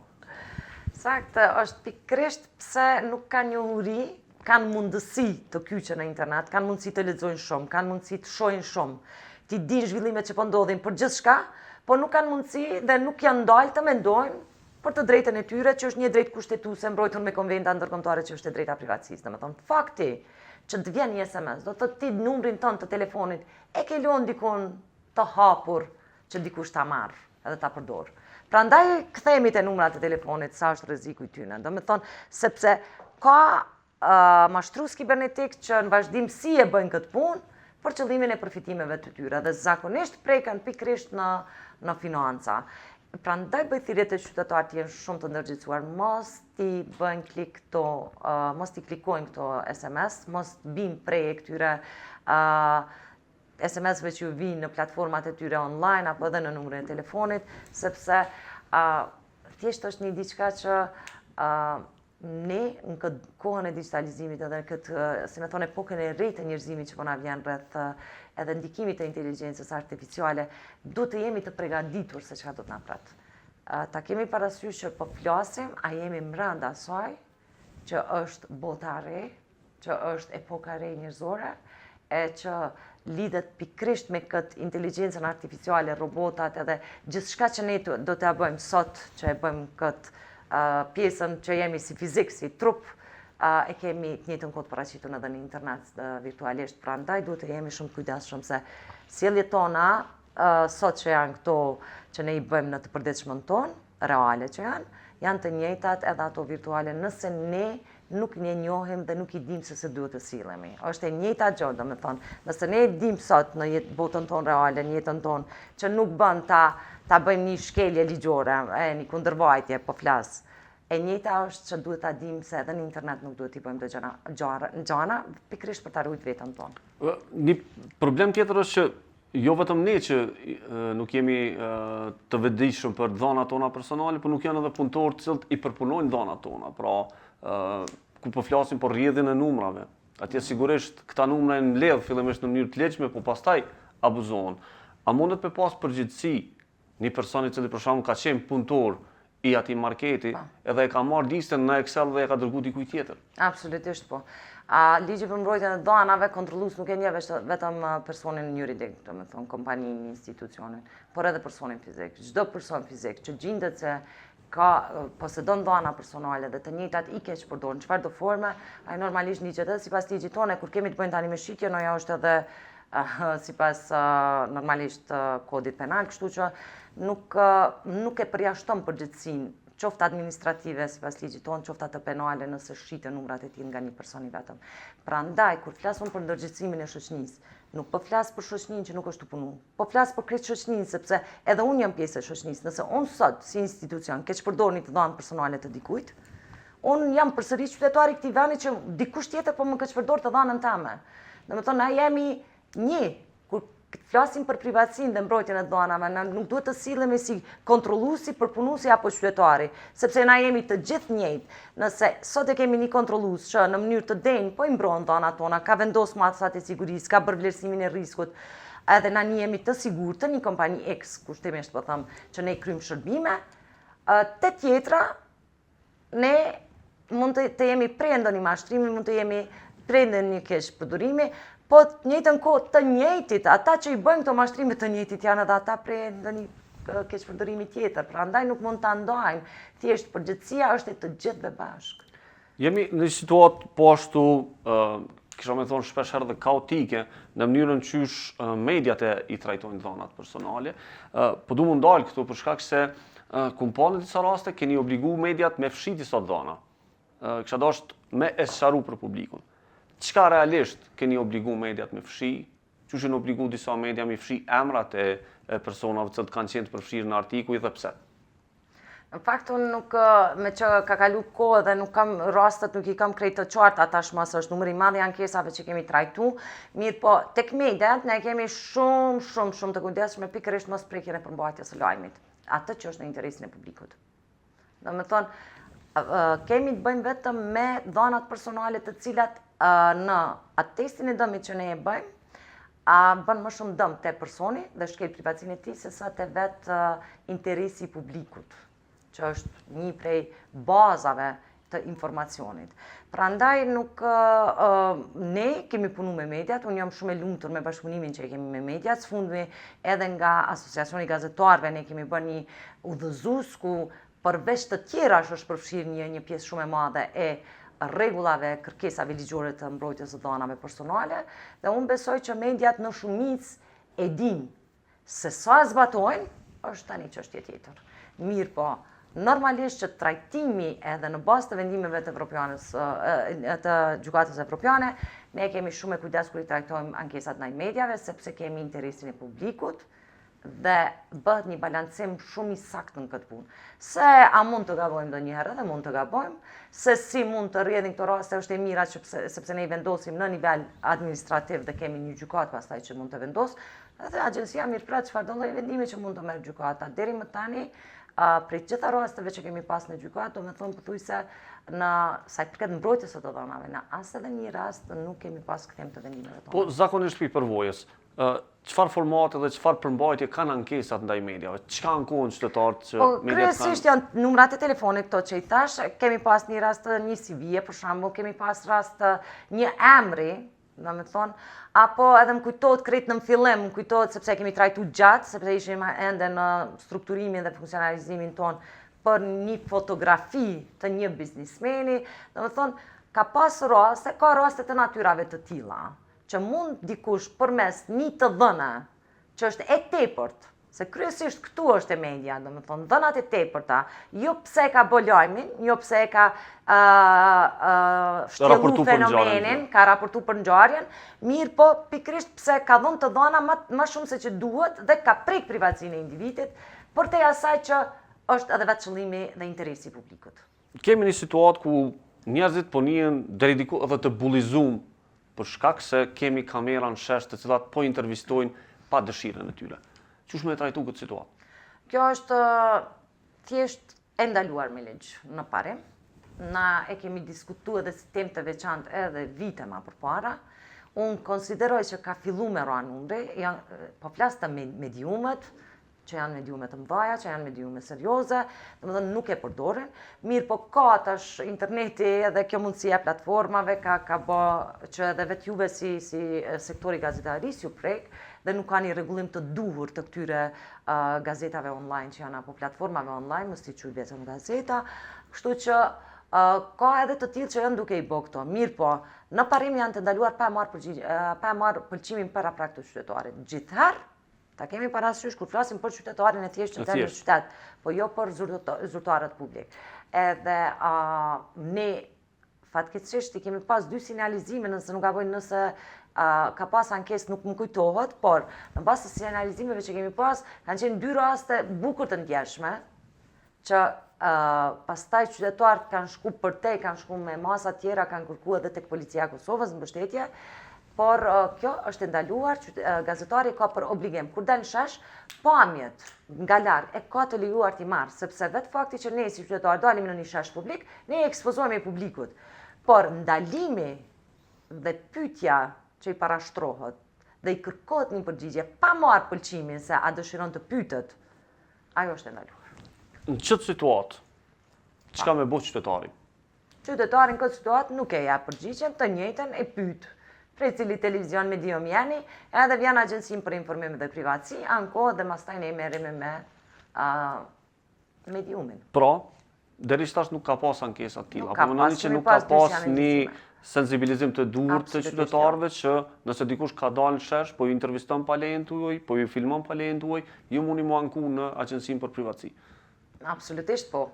Saktë, është pikërisht pse nuk kanë njohuri, kanë mundësi të kyçen në internet, kanë mundësi të lexojnë shumë, kanë mundësi të shohin shumë, t'i dinë zhvillimet që po ndodhin për gjithçka, po nuk kanë mundësi dhe nuk janë ndalë të mendojnë për të drejtën e tyre, që është një drejtë kushtetuese mbrojtur me konventa ndërkombëtare që është e drejta e privatësisë. Domethënë, fakti që të vjen një SMS, do të thotë ti numrin tënd të telefonit e ke lënë dikun të hapur që dikush ta marrë edhe ta përdorë. Prandaj kthehemi te numrat e telefonit, sa është rreziku i tyne. Domethënë, sepse ka uh, mashtrus kibernetik që në vazhdimësi e bëjnë këtë punë për qëllimin e përfitimeve të tyre dhe zakonisht preken pikërisht në në financa. Prandaj bëj thirrje te qytetarët të jenë shumë të ndërgjegjësuar, mos t'i bëjnë klik këto, uh, mos t'i klikojnë këto SMS, mos të bijnë pre këtyre uh, SMS-ve që ju vijnë në platformat e tyre online apo edhe në numrin e telefonit, sepse uh, thjesht është një diçka që uh, ne në këtë kohën e digitalizimit edhe në këtë, si me thonë, epokën e re të njerëzimit që po na vjen rreth edhe ndikimit të inteligjencës artificiale, duhet të jemi të pregaditur se çka do të na pret. Ta kemi parasysh që po flasim, a jemi mrenda asaj që është bota e re, që është epoka e re njerëzore, e që lidhet pikërisht me këtë inteligjencën artificiale, robotat edhe gjithçka që ne do të bëjmë sot, që e bëjmë këtë pjesën që jemi si fizik, si trup, e kemi të njëjtën kohë të paraqitur edhe në internet virtualisht. Prandaj duhet të jemi shumë të kujdesshëm se sjelljet tona sot që janë këto që ne i bëjmë në të përditshmen tonë, reale që janë, janë të njëjtat edhe ato virtuale nëse ne nuk ne njohim dhe nuk i dimë se si duhet të sillemi. Është e njëjta gjë, domethënë, nëse ne e dimë sot në jetë, botën tonë reale, në jetën tonë, që nuk bën ta ta bëjmë një shkelje ligjore, e një kundërvajtje, po flas. E njëjta është që duhet ta dimë se edhe në internet nuk duhet t'i bëjmë do gjëna, gjara, gjana, pikërisht për ta ruajtur veten
tonë. Një problem tjetër është që jo vetëm ne që nuk jemi të vetëdijshëm për dhënat tona personale, por nuk janë edhe punëtorë të cilët i përpunojnë dhënat tona. Pra, ku po flasim për rrjedhjen e numrave. Atje sigurisht këta numra janë mbledh fillimisht në mënyrë të ligjshme, po pastaj abuzohen. A mundet me pas përgjegjësi Një person i cili për shembull ka qenë punëtor i atij marketi, po. edhe e ka marrë listën në Excel dhe e ka dërgu dikujt
tjetër. Absolutisht po. A, ligji për mbrojtjen e dhanave, kontrollues nuk e njeh vetëm personin juridik, domethonë, kompaninë, institucionin, por edhe personin fizik. Çdo person fizik që gjindet se ka posedon dhana personale dhe të njëjtat i keqpërdor në çfarëdo forme, ai normalisht ndiqet edhe sipas ligjit tonë, kur kemi të bëjmë tani me shitje, ajo është edhe sipas normalisht kodit penal, kështu që nuk nuk e përjashton përgjegjësinë qoftë administrative sipas ligjit tonë, qoftë atë penale nëse shiten numrat e tij nga një person i vetëm. Prandaj kur flas unë për ndërgjegjësimin e shoqënisë, nuk po flas për shoqëninë që nuk është tu punu, Po flas për krejt shoqëninë, sepse edhe unë jam pjesë e shoqënisë. Nëse unë sot, si institucion, keqpërdor një të dhanë personale të dikujt, unë jam përsëri qytetar i këtij vendi që dikush tjetër po më keqpërdor të dhanën teme. Domethonë, na jemi një, kur flasim për privatësinë dhe mbrojtjen e dhanave, na nuk duhet të sillemi si kontrolluesi, përpunuesi apo qytetari, sepse na jemi të gjithë njëjtë. Nëse sot e kemi një kontrollues që në mënyrë të denjë po i mbron dhanat tona, ka vendos masat e sigurisë, ka bërë vlerësimin e riskut, edhe na jemi të sigurt te një kompani X, kushtimisht po them, që ne kryjmë shërbime, te tjetra, ne mund të, të jemi pre ndonjë mashtrimi, mund të jemi pre ndonjë keqpërdorimi, po të njëjtën kohë të njëjtit, ata që i bëjnë këto mashtrime të njëjtit janë edhe ata pre ndonjë keqpërdorimi tjetër, prandaj nuk mund ta ndajmë, thjesht përgjegjësia është e të gjithëve
bashkë. Jemi në një situatë po ashtu, kisha me thonë shpesh herë dhe kaotike, në mënyrën qysh mediat e i trajtojnë dhanat personale. Po du m'u ndalë këtu për shkak se kum pa në disa raste keni obligu mediat me fshi disa dhana. Kisha dasht me e sqaru për publikun. Çka realisht keni obligu mediat me fshi, qysh janë obligu disa media me fshi emrat e personave të cilët kanë qenë të përfshirë në artikuj dhe pse?
Në fakt unë nuk, me që ka kalu kohë dhe nuk kam rastet, nuk i kam krejt të qarta tashmë se është numër i madh i ankesave që kemi trajtu, mirëpo tek mediat ne kemi shumë, shumë, shumë të kujdesshme pikërisht mos prekjen e përmbajtjes së lajmit, atë që është në interesin e publikut. Domethonë, kemi të bëjmë vetëm me dhanat personale të cilat në atë testin e dëmit që ne e bëjmë, a bën më shumë dëm te personi dhe shkel privatësinë e tij sesa te vetë interesi i publikut, që është një prej bazave të informacionit. Prandaj nuk ne kemi punu me mediat, unë jam shumë e lumtur me bashkëpunimin që e kemi me mediat, së fundmi edhe nga Asociacioni i Gazetarëve ne kemi bërë një udhëzues ku përveç të tjerash është përfshirë një një pjesë shumë e madhe e rregullave, kërkesave ligjore të mbrojtjes së dhanave personale dhe unë besoj që mediat në shumicë e dinë se sa e zbatojnë, është tani çështje tjetër. Mirëpo, normalisht që trajtimi edhe në bazë të vendimeve të Evropianës, të Gjykatës Evropiane, ne kemi shumë kujdes kur i trajtojmë ankesat ndaj mediave, sepse kemi interesin e publikut, dhe bëhet një balancim shumë i saktë në këtë punë. Se a mund të gabojmë ndonjëherë edhe mund të gabojmë, se si mund të rrjedhin këto raste është e mira që pse, sepse ne i vendosim në nivel administrativ dhe kemi një gjykatë pastaj që mund të vendosë, edhe agjencia mirëpret çfarëdo lloj vendimi që mund të merr gjykata. Deri më tani, prej të gjitha rasteve që kemi pas në gjykatë, domethonë pothuajse në sa i përket mbrojtjes së të dhënave, në as edhe një rast nuk kemi pas kthim të vendimeve
tona. Po zakonisht prej përvojës, Çfarë formate dhe çfarë përmbajtje kanë ankesat ndaj mediave? Çka ankohen qytetarët
që po, mediat kanë? Kryesisht janë numrat e telefonit këto që i thash, kemi pas një rast të një CV-je për shembull, kemi pas rast të një emri, domethonë, apo edhe më kujtohet krejt në fillim, më kujtohet sepse kemi trajtu gjatë, sepse ishim ende në strukturimin dhe funksionalizimin tonë për një fotografi të një biznismeni, domethonë, ka pas raste, ka raste të natyrave të tilla, që mund dikush përmes një të dhëne që është e tepërt, se kryesisht këtu është e media, domethonë, dhënat e tepërta, jo pse e ka bë lajmin, jo pse e ka shtjellu fenomenin, ka raportu për ngjarjen, mirëpo pikërisht pse ka dhënë të dhëna ma, ma shumë se që duhet dhe ka prek privatësinë e individit, përtej asaj që është edhe vetë qëllimi dhe interesi i publikut.
Kemi një situatë ku njerëzit po nihen deri diku edhe të bullizum për shkak se kemi kamera në shesh të cilat po intervistojnë pa dëshirën e tyre. Qysh me e trajtu këtë
situatë? Kjo është thjesht e ndaluar me ligj në parim. Na e kemi diskutu edhe si temë të veçantë edhe vite ma përpara. Unë konsideroj që ka fillu me ra numri, janë, po flas te mediumet, që janë mediume të mëdhaja, që janë mediume serioze, domethënë nuk e përdorin, mirëpo ka tash interneti edhe kjo mundësia e platformave ka, ka bo që edhe vetë juve si, si sektori gazetarisë ju prek, dhe nuk ka një rregullim të duhur të këtyre uh, gazetave online që janë apo platformave online, mos t'i quj vetëm gazeta, kështu që uh, ka edhe të tillë që janë duke i bo këto. Mirëpo, në parim janë të ndaluar pa marrë përgjigj, uh, pa marrë pëlqimin paraprak të qytetarit. Gjithherë Ta kemi parasysh kur flasim për qytetarin e thjeshtë që del në qytet, po jo për zyrtarët publik. Edhe a, ne fatkeqësisht i kemi pas dy sinjalizime nëse nuk gaboj nëse a, ka pas ankesë nuk më kujtohet, por në bazë të sinjalizimeve që kemi pas, kanë qenë dy raste bukur të ndjeshme, që pastaj qytetarët kanë shku përtej, kanë shku me masa tjera, kanë kërku edhe tek policia e Kosovës mbështetje, por kjo është e ndaluar, gazetari ka për obligim, kur del në shesh, pamjet nga larg e ka të lejuar t'i marrë, sepse vetë fakti që ne si qytetarë dalim në një shesh publik, ne i ekspozohemi publikut, por ndalimi dhe pyetja që i parashtrohet dhe i kërkohet një përgjigje pa marrë pëlqimin se a dëshiron të pyetet, Ajo është e
ndaluar. Në qëtë situatë, çka me bo qytetari?
Qytetari në këtë situatë nuk e jep përgjigjen, të njëjtën e pyet. Prej cilit televizion medium jeni, edhe vjen agjencinë për informim dhe privatësi, ankohet dhe mastaj ne merremi me uh, mediumin.
Pra, deri tash nuk ka pas ankesa të tilla, apo mendoni që nuk ka pas një sensibilizim të duhur të qytetarëve që nëse dikush ka dalë në shesh, po ju interviston pa lejen tuaj, po ju filmon pa lejen tuaj, ju mundi mu anku në Agjencinë për Privatësi.
Absolutisht po.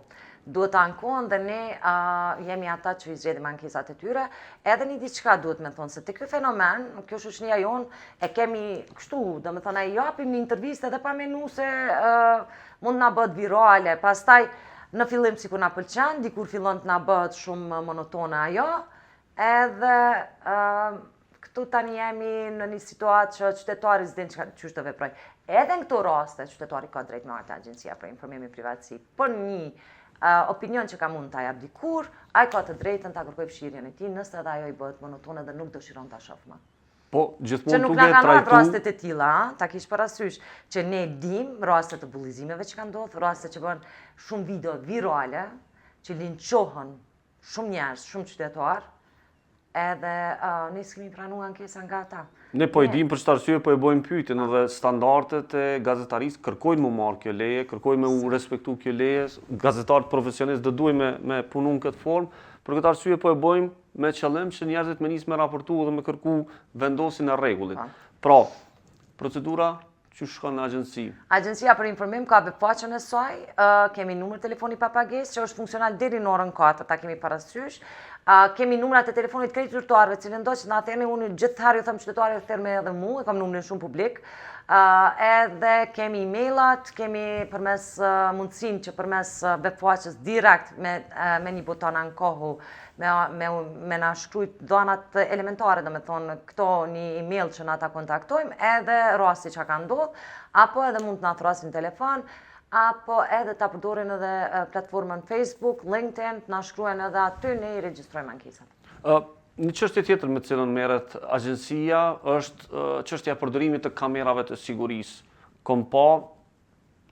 Duhet të ankohen dhe ne uh, jemi ata që i zgjedhim ankesat e tyre. Edhe një diçka duhet me thonë, se te ky fenomen, kjo shoqënia jonë, e kemi kështu, domethonë, e japim një intervistë edhe pa menu se uh, mund na bëhet virale, pastaj në fillim sikur na pëlqen, dikur fillon të na bëhet shumë monotone ajo, edhe uh, këtu tani jemi në një situatë që qytetari s'din qysh të veproj. Edhe në këto raste, qytetari ka drejt me ardhë te agjencia për informim e privatësi, për një uh, opinion që ka mund ta jap dikur, ai ka të drejtën ta kërkoj fshirjen e tij, nëse edhe ajo i bëhet monotone dhe nuk dëshiron ta shoh më.
Po, gjithmonë duke trajtu... Që nuk na kanë ardhë
rastet e tilla, ta kish parasysh, që ne dim raste të bullizimeve që kanë ndodhë, raste që bëhen shumë video virale, që linçohen shumë njerëz, shumë qytetarë, edhe uh, ne s'kemi pranu ankesa nga ata.
Ne po e dim për çfarë arsye po e bojmë pyetjen edhe standardet e gazetarisë kërkojnë mu marrë kjo leje, kërkojnë me u respektu kjo leje, gazetarët profesionistë do duhet me me punu në këtë formë, për këtë arsye po e bojmë me qëllim që njerëzit me nisë me raportu dhe me kërku vendosjen e rregullit. Pra, procedura që shkon në agjenci?
Agjencia për informim ka webfaqen e saj, kemi numër telefoni pa pagesë që është funksional deri në orën 4, ta kemi parasysh. Kemi numrat e telefonit krejt zyrtarëve, cilindo që na thërrni, unë gjithherë ju them qytetarëve thërrme edhe mu, e kam numrin shumë publik. Edhe kemi e-mailat, kemi përmes mundësinë që përmes webfaqes direkt me, me një buton ankohu me, me, me na shkrujt dhanat elementare, domethonë, këto një email që na ta kontaktojmë, edhe rasti që ka ndodhë, apo edhe mund të na thrasin telefon, apo edhe ta përdorin edhe platformën Facebook, LinkedIn, të na shkruajnë edhe aty, ne i regjistrojmë
ankesat. Uh, një çështje tjetër me cilën merret agjencia është çështja e përdorimit të kamerave të sigurisë. Kom pa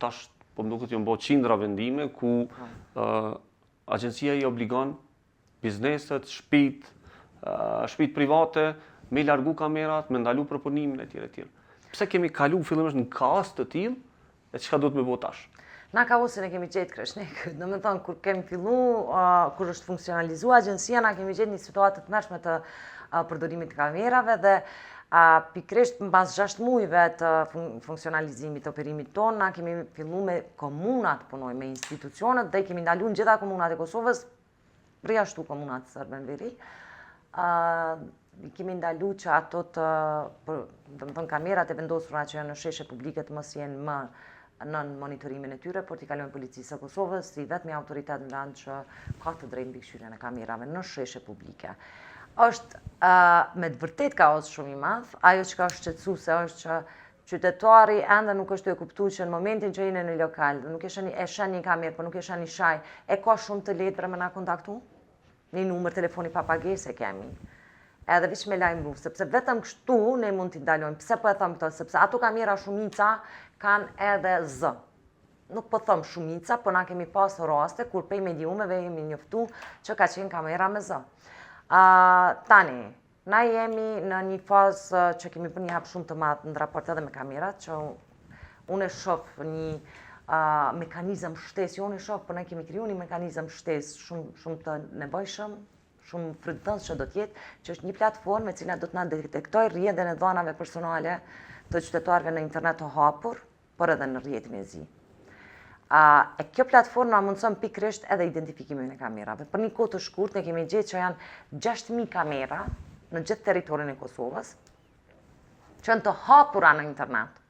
tash po më duket janë bo qindra vendime ku uh, Agjencia i obligon bizneset, shpit, shpit private, me i largu kamerat, me ndalu përpunimin e tjera e tjera. Pse kemi kalu fillimisht në kaos të tillë, e çka duhet me bo
tash? Na kaosin e kemi gjetë Kreshnik, domethonë, kur kemi fillu, uh, kur është funksionalizu agjencia, na kemi gjetë një situatë të tmerrshme të uh, përdorimit të kamerave dhe uh, pikërisht mbas 6 mujve të fun funksionalizimit të operimit tonë, na kemi fillu me komunat punojmë, me institucionet dhe i kemi ndalu në gjitha komunat e Kosovës, përjashtu komunat serbe në veri, uh, i kemi ndalu që ato të, për, domethonë, kamerat e vendosura që janë në sheshe publike të mos jenë më nën monitorimin e tyre, por t'i kalojnë policisë së Kosovës, si i vetmi autoritet në vend që ka të drejtë mbikëqyrjen e kamerave në sheshe publike. Është me të vërtetë kaos shumë i madh, ajo çka është shqetësuese është që qytetari ende nuk është tu e kuptu që në momentin që hin në lokal dhe nuk e sheh e sheh një kamerë, po nuk e sheh një shenjë, e ka shumë të lehtë bre me na kontaktu. Një numër telefoni pa pagesë e kemi. Edhe veç me lajmëru, sepse vetëm kështu ne mund t'i ndalojmë. Pse po e them këtë? Sepse ato kamera shumica kanë edhe zë. Nuk po them shumica, po na kemi pas raste kur prej mediumeve jemi njoftu që ka qenë kamera me zë. Uh, tani, na jemi në një fazë që kemi bërë një hap shumë të madh në raport edhe me kamerat, që unë e shoh një uh, mekanizëm shtesë, jo unë e shoh, po ne kemi kriju një mekanizëm shtesë shumë, shumë të nevojshëm, shumë frytdhënës që do të jetë, që është një platformë e cila do të na detektojë rrjedhjen e dhanave personale të qytetarëve në internet të hapur, por edhe në rrjetin e zi. A, e kjo platformë na mundëson pikërisht edhe identifikimin e kamerave. Për një kohë të shkurt ne kemi gjetë që janë 6000 kamera në gjithë territorin e Kosovës, që janë të hapura në internet.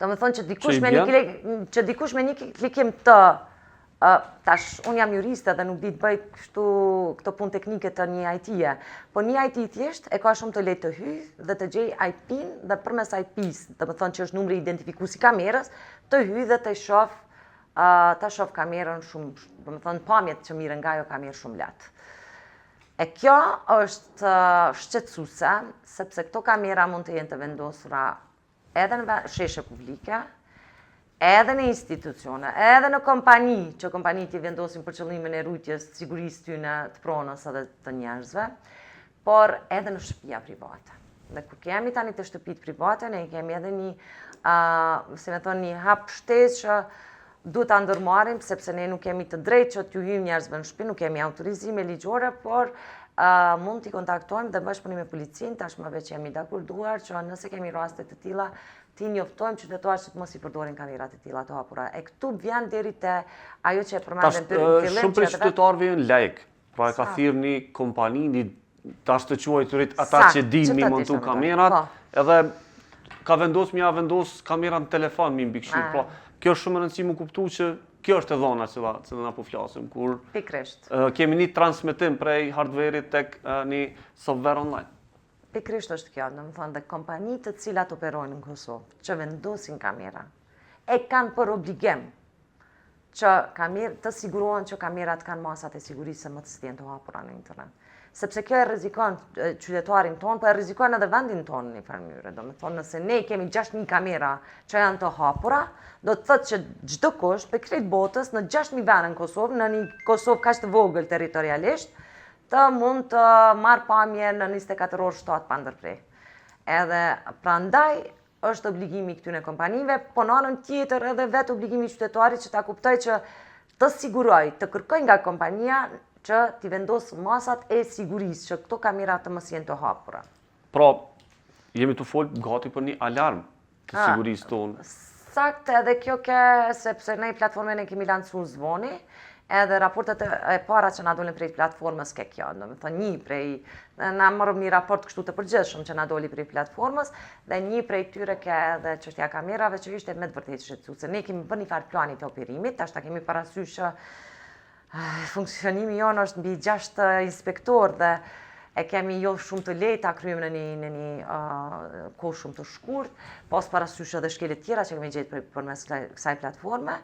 Domethonë që dikush me një klik, që dikush me një klikim të uh, tash unë jam juriste dhe nuk di të bëj kështu këto punë teknike të një IT-je, po një IT i thjesht e ka shumë të lehtë të hyjë dhe të gjejë IP-n dhe përmes IP-s, domethonë që është numri identifikues i kamerës, të hyjë dhe të shoh uh, ta shoh kamerën shumë, domethonë pamjet që mirren nga ajo kamerë shumë lehtë. E kjo është shqetësuese, sepse këto kamera mund të jenë të vendosura edhe në sheshe publike, edhe në institucione, edhe në kompani, që kompanitë i vendosin për qëllimin e rujtjes, sigurisë tyne të pronës edhe të njerëzve, por edhe në shtëpia private. Dhe kur kemi tani te shtëpitë private, ne kemi edhe një, uh, si me thonë, një hap shtesë që duhet ta ndërmarrim, sepse ne nuk kemi të drejtë që t'ju hyjmë njerëzve në shtëpi, nuk kemi autorizime ligjore, por uh, mund t'i kontaktojmë dhe bashkëpunim me policinë, tashmë veç jemi dakorduar që nëse kemi raste të tilla, t'i njoftojmë qytetarët që të mos i përdorin kamerat e tilla të hapura. E këtu vjen deri te ajo që e përmendëm
në fillim. Shumë prej qytetarëve janë laik. Pra e ka thirrë një kompani, një tash të quajturit ata që din mi montu kamerat, po. edhe ka vendos mi ja vendos kamerat në telefon mi mbikëqyr. Pra, kjo është shumë e rëndësishme mu kuptu që kjo është e dhona që, që na po flasim, kur
Pikërisht.
kemi një transmetim prej hardverit tek një software online.
Pikërisht është kjo, domethonë dhe kompanitë të cilat operojnë në Kosovë, që vendosin kamera, e kanë për obligim që kamer, të sigurohen që kamerat kanë masat e sigurisë së mos të jenë të hapura në internet. Sepse kjo e rrezikon qytetarin tonë, po e rrezikon edhe vendin tonë në një farë mënyre. Domethonë, nëse ne kemi 6.000 kamera që janë të hapura, do të thotë që çdokush, prej krejt botës, në 6.000 vende në Kosovë, në një Kosovë kaq të vogël territorialisht, të mund të marrë pamje në 24 orë 7 pa ndërpre. Edhe prandaj është obligimi i këtyre kompanive, po në anën tjetër edhe vetë obligimi i qytetarit që ta kuptojë që të sigurojë, të kërkojë nga kompania që t'i vendosë masat e sigurisë që këto kamera të mos jenë të hapura.
Pra, jemi tu folë gati për një alarm të sigurisë tonë.
Saktë edhe kjo ke, sepse ne platformën e kemi lansu së voni, edhe raportet e para që na dolën prej platformës ke kjo, domethonë një prej, na morëm një raport kështu të përgjithshëm që na doli prej platformës, dhe një prej tyre ke edhe çështja e kamerave që ishte me të vërtetë shqetësuese. Ne kemi bërë një farë plani të operimit, tash ta kemi parasysh që funksionimi jonë është mbi 6 inspektor dhe e kemi jo shumë të lehtë ta kryejmë në një në një uh, kohë shumë të shkurt, pas parasysh edhe shkeljet tjera që kemi gjetë për, përmes kësaj platforme,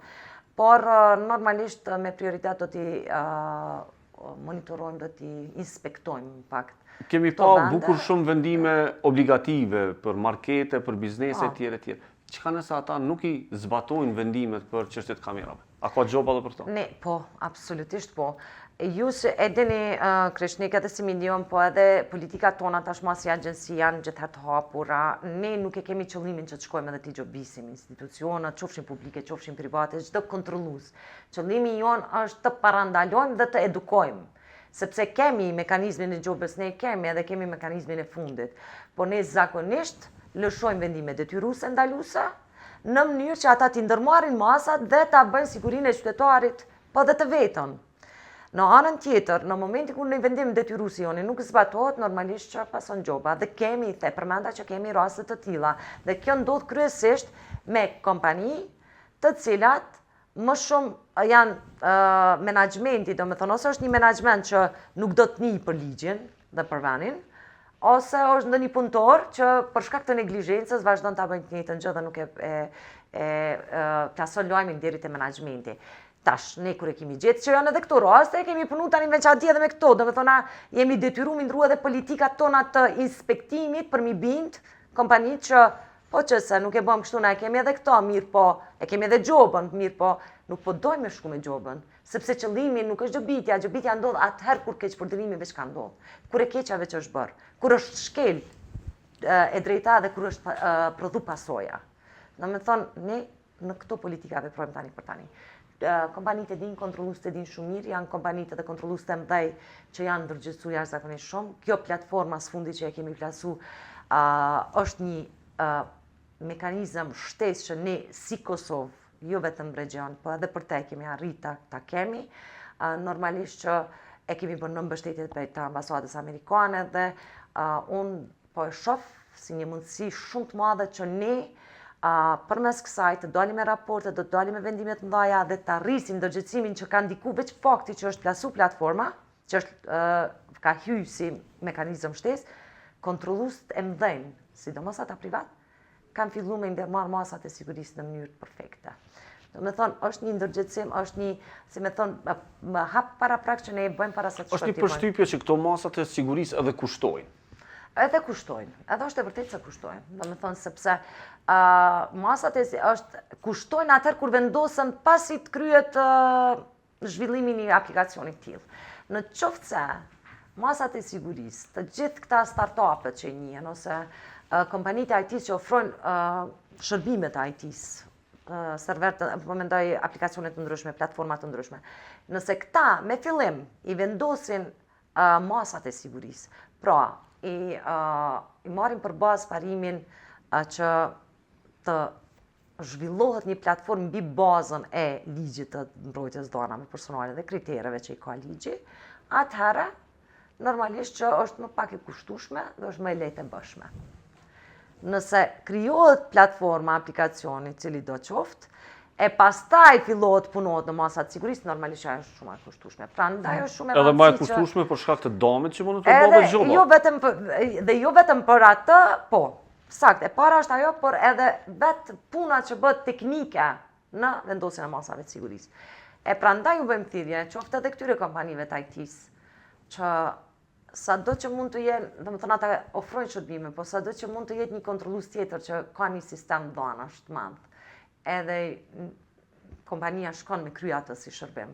Por normalisht me prioritet do t'i monitorojmë, do t'i inspektojmë në
fakt. Kemi pa bukur shumë vendime obligative për markete, për biznese e tjera e tjera. Çka nëse ata nuk i zbatojnë vendimet për çështjet e kamerave? A ka gjoba edhe për
to? Ne, po, absolutisht po. Ju si e dini, Kreshnik, edhe si medium, po edhe politikat tona tashma si agjenci janë gjithherë të hapura. Ne nuk e kemi qëllimin që të shkojmë edhe t'i gjobisim institucionet, qofshin publike, qofshin private, çdo kontrollues. Qëllimi jonë është të parandalojmë dhe të edukojmë. Sepse kemi mekanizmin e gjobës, ne kemi edhe kemi mekanizmin e fundit. Po ne zakonisht lëshojmë vendime detyruese ndaluese, në mënyrë që ata t'i ndërmarrin masat dhe ta bëjnë sigurinë e qytetarit Po dhe të vetën. Në anën tjetër, në momentin kur një vendim detyrues i joni nuk zbatohet, normalisht që pason gjoba dhe kemi, the përmenda që kemi raste të tilla. Dhe kjo ndodh kryesisht me kompani të cilat më shumë janë menaxhmenti, domethënë, ose është një menaxhment që nuk do të njeh për ligjin dhe për venin, ose është ndonjë punëtor që për shkak të neglizhencës vazhdon ta bëjë të njëjtën gjë dhe nuk e, e, e, e plason lajmin deri te menaxhmenti. Tash, ne kur e kemi gjetë që janë edhe këto raste, kemi punu tani në veçanti edhe me këto, domethënë, na jemi detyru mi ndru edhe politikat tona të inspektimit për mi bind kompanitë që Po që se nuk e bëmë kështu, na e kemi edhe këto, mirë po, e kemi edhe gjobën, mirë po, nuk po dojmë me shku me gjobën, sepse qëllimi nuk është gjobitja, gjobitja ndodh atëherë kur keqpërdorimi veç ka ndodhë, kur e keqja veç është bërë, kur është shkel e drejta dhe kur është prodhu pasoja. Domethonë, ne në këto politika veprojmë tani për tani. Kompanitë e dinë, kontrolluesit e dinë shumë mirë, janë kompanitë dhe kontrolluesit e mëdhej që janë ndërgjegjësu jashtëzakonisht shumë. Kjo platforma së fundi që e kemi plasu është një mekanizëm shtesë që ne si Kosovë, jo vetëm region, po edhe për te kemi arrit ta, ta kemi. Normalisht që e kemi bërë në mbështetje të ambasadës amerikane dhe unë Po e shof si një mundësi shumë të madhe që ne përmes kësaj të dalim me raporte, do të dalim me vendime të mëdha dhe ta rrisim ndërgjegjësimin që ka ndiku veç fakti që është plasu platforma, që është ka hy si mekanizëm shtesë, kontrolluesit e mëdhenj, sidomos ata privat, kanë fillu me ndërmarrë masat e sigurisë në mënyrë perfekte. Domethonë, është një ndërgjegjësim, është një, si me thonë, më hap paraprak që ne e bëjmë para se të
Është një përshtypje që këto masat e sigurisë edhe kushtojnë.
Edhe kushtojnë, edhe është e vërtetë se kushtojnë. Domethonë, sepse uh, masat e është, kushtojnë atëherë kur vendosen pasi të kryet uh, zhvillimi i një aplikacioni të tillë. Në qoftë se masat e sigurisë, të gjithë këta startupet që njihen, ose uh, kompanitë e IT-s që ofrojnë uh, shërbimet e IT-s, uh, server të, po mendoj aplikacione të ndryshme, platforma të ndryshme. Nëse këta me fillim i vendosin masat e sigurisë. Pra, i, i marrim për bazë parimin që të zhvillohet një platformë mbi bazën e ligjit të mbrojtjes dhënave personale dhe kritereve që i ka ligji, atëherë normalisht që është më pak e kushtueshme dhe është më e lehtë e bëshme. Nëse krijohet platforma, aplikacioni, cili do qoftë, e pastaj fillohet punohet në masat e sigurisë, normalisht ajo është shumë e kushtueshme. Prandaj është shumë e
Edhe më e kushtueshme për shkak të dëmit që mund të bëhet
gjoba. Jo vetëm për, dhe jo vetëm për atë, po. Sakt, e para është ajo, por edhe vetë puna që bëhet teknike në vendosjen e masave të sigurisë. E prandaj u bëjmë thirrje, qoftë edhe këtyre kompanive të IT-s, që sado që mund të jenë, domethënë ata ofrojnë shërbime, po sado që mund të jetë një kontrollues tjetër që ka një sistem dhënash të madh, edhe kompania shkon me kry atë si shërbim.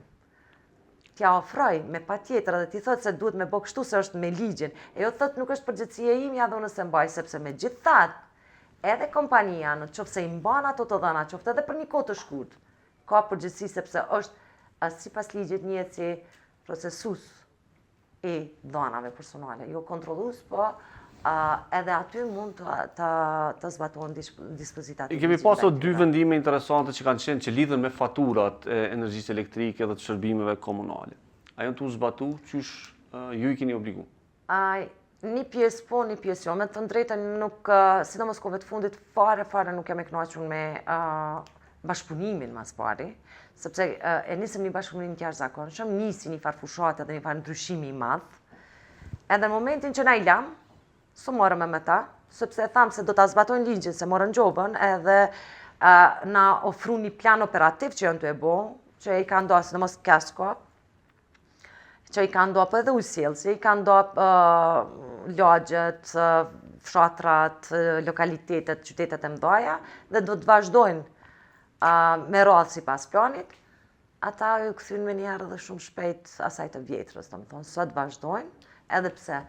T'ja ofroj me patjetër edhe t'i thotë se duhet me bo kështu se është me ligjin. E jo thotë nuk është përgjegjësia imja dhe unë s'e mbaj, sepse megjithatë, edhe kompania në qoftë se i mban ato të dhëna, qoftë edhe për një kohë të shkurt, ka përgjegjësi sepse është sipas ligjit njihet si procesues i dhanave personale, jo kontrollues, po edhe aty mund të, të, të zbatohen dispozitat.
I kemi pasur dy vendime interesante që kanë qenë që lidhen me faturat e energjisë elektrike dhe të shërbimeve komunale. A janë tu u zbatu, qysh ju i keni obligu?
A, një pjesë po, një pjesë jo. Me të drejtën nuk, sidomos kohëve të fundit, fare, fare nuk jam e kënaqur me uh, bashkëpunimin ma s'pari, sepse e nisëm një bashkëpunim të jashtëzakonshëm, nisi një farë fushate dhe një farë ndryshimi i madh. Edhe në momentin që na i lam, s'u morëm me ta, sepse e thamë se do ta zbatojnë ligjin, se morën gjobën, edhe na ofru një plan operativ që janë tu e bo, që i kanë nda, sidomos KESCO, që i kanë nda po edhe ujësjellësi, i kanë nda lagjet, fshatrat, lokalitetet, qytetet e mdhaja, dhe do të vazhdojnë me radhë sipas planit, ata u kthyn menjëherë dhe shumë shpejt asaj të vjetrës, domethonë, sot vazhdojnë, edhe pse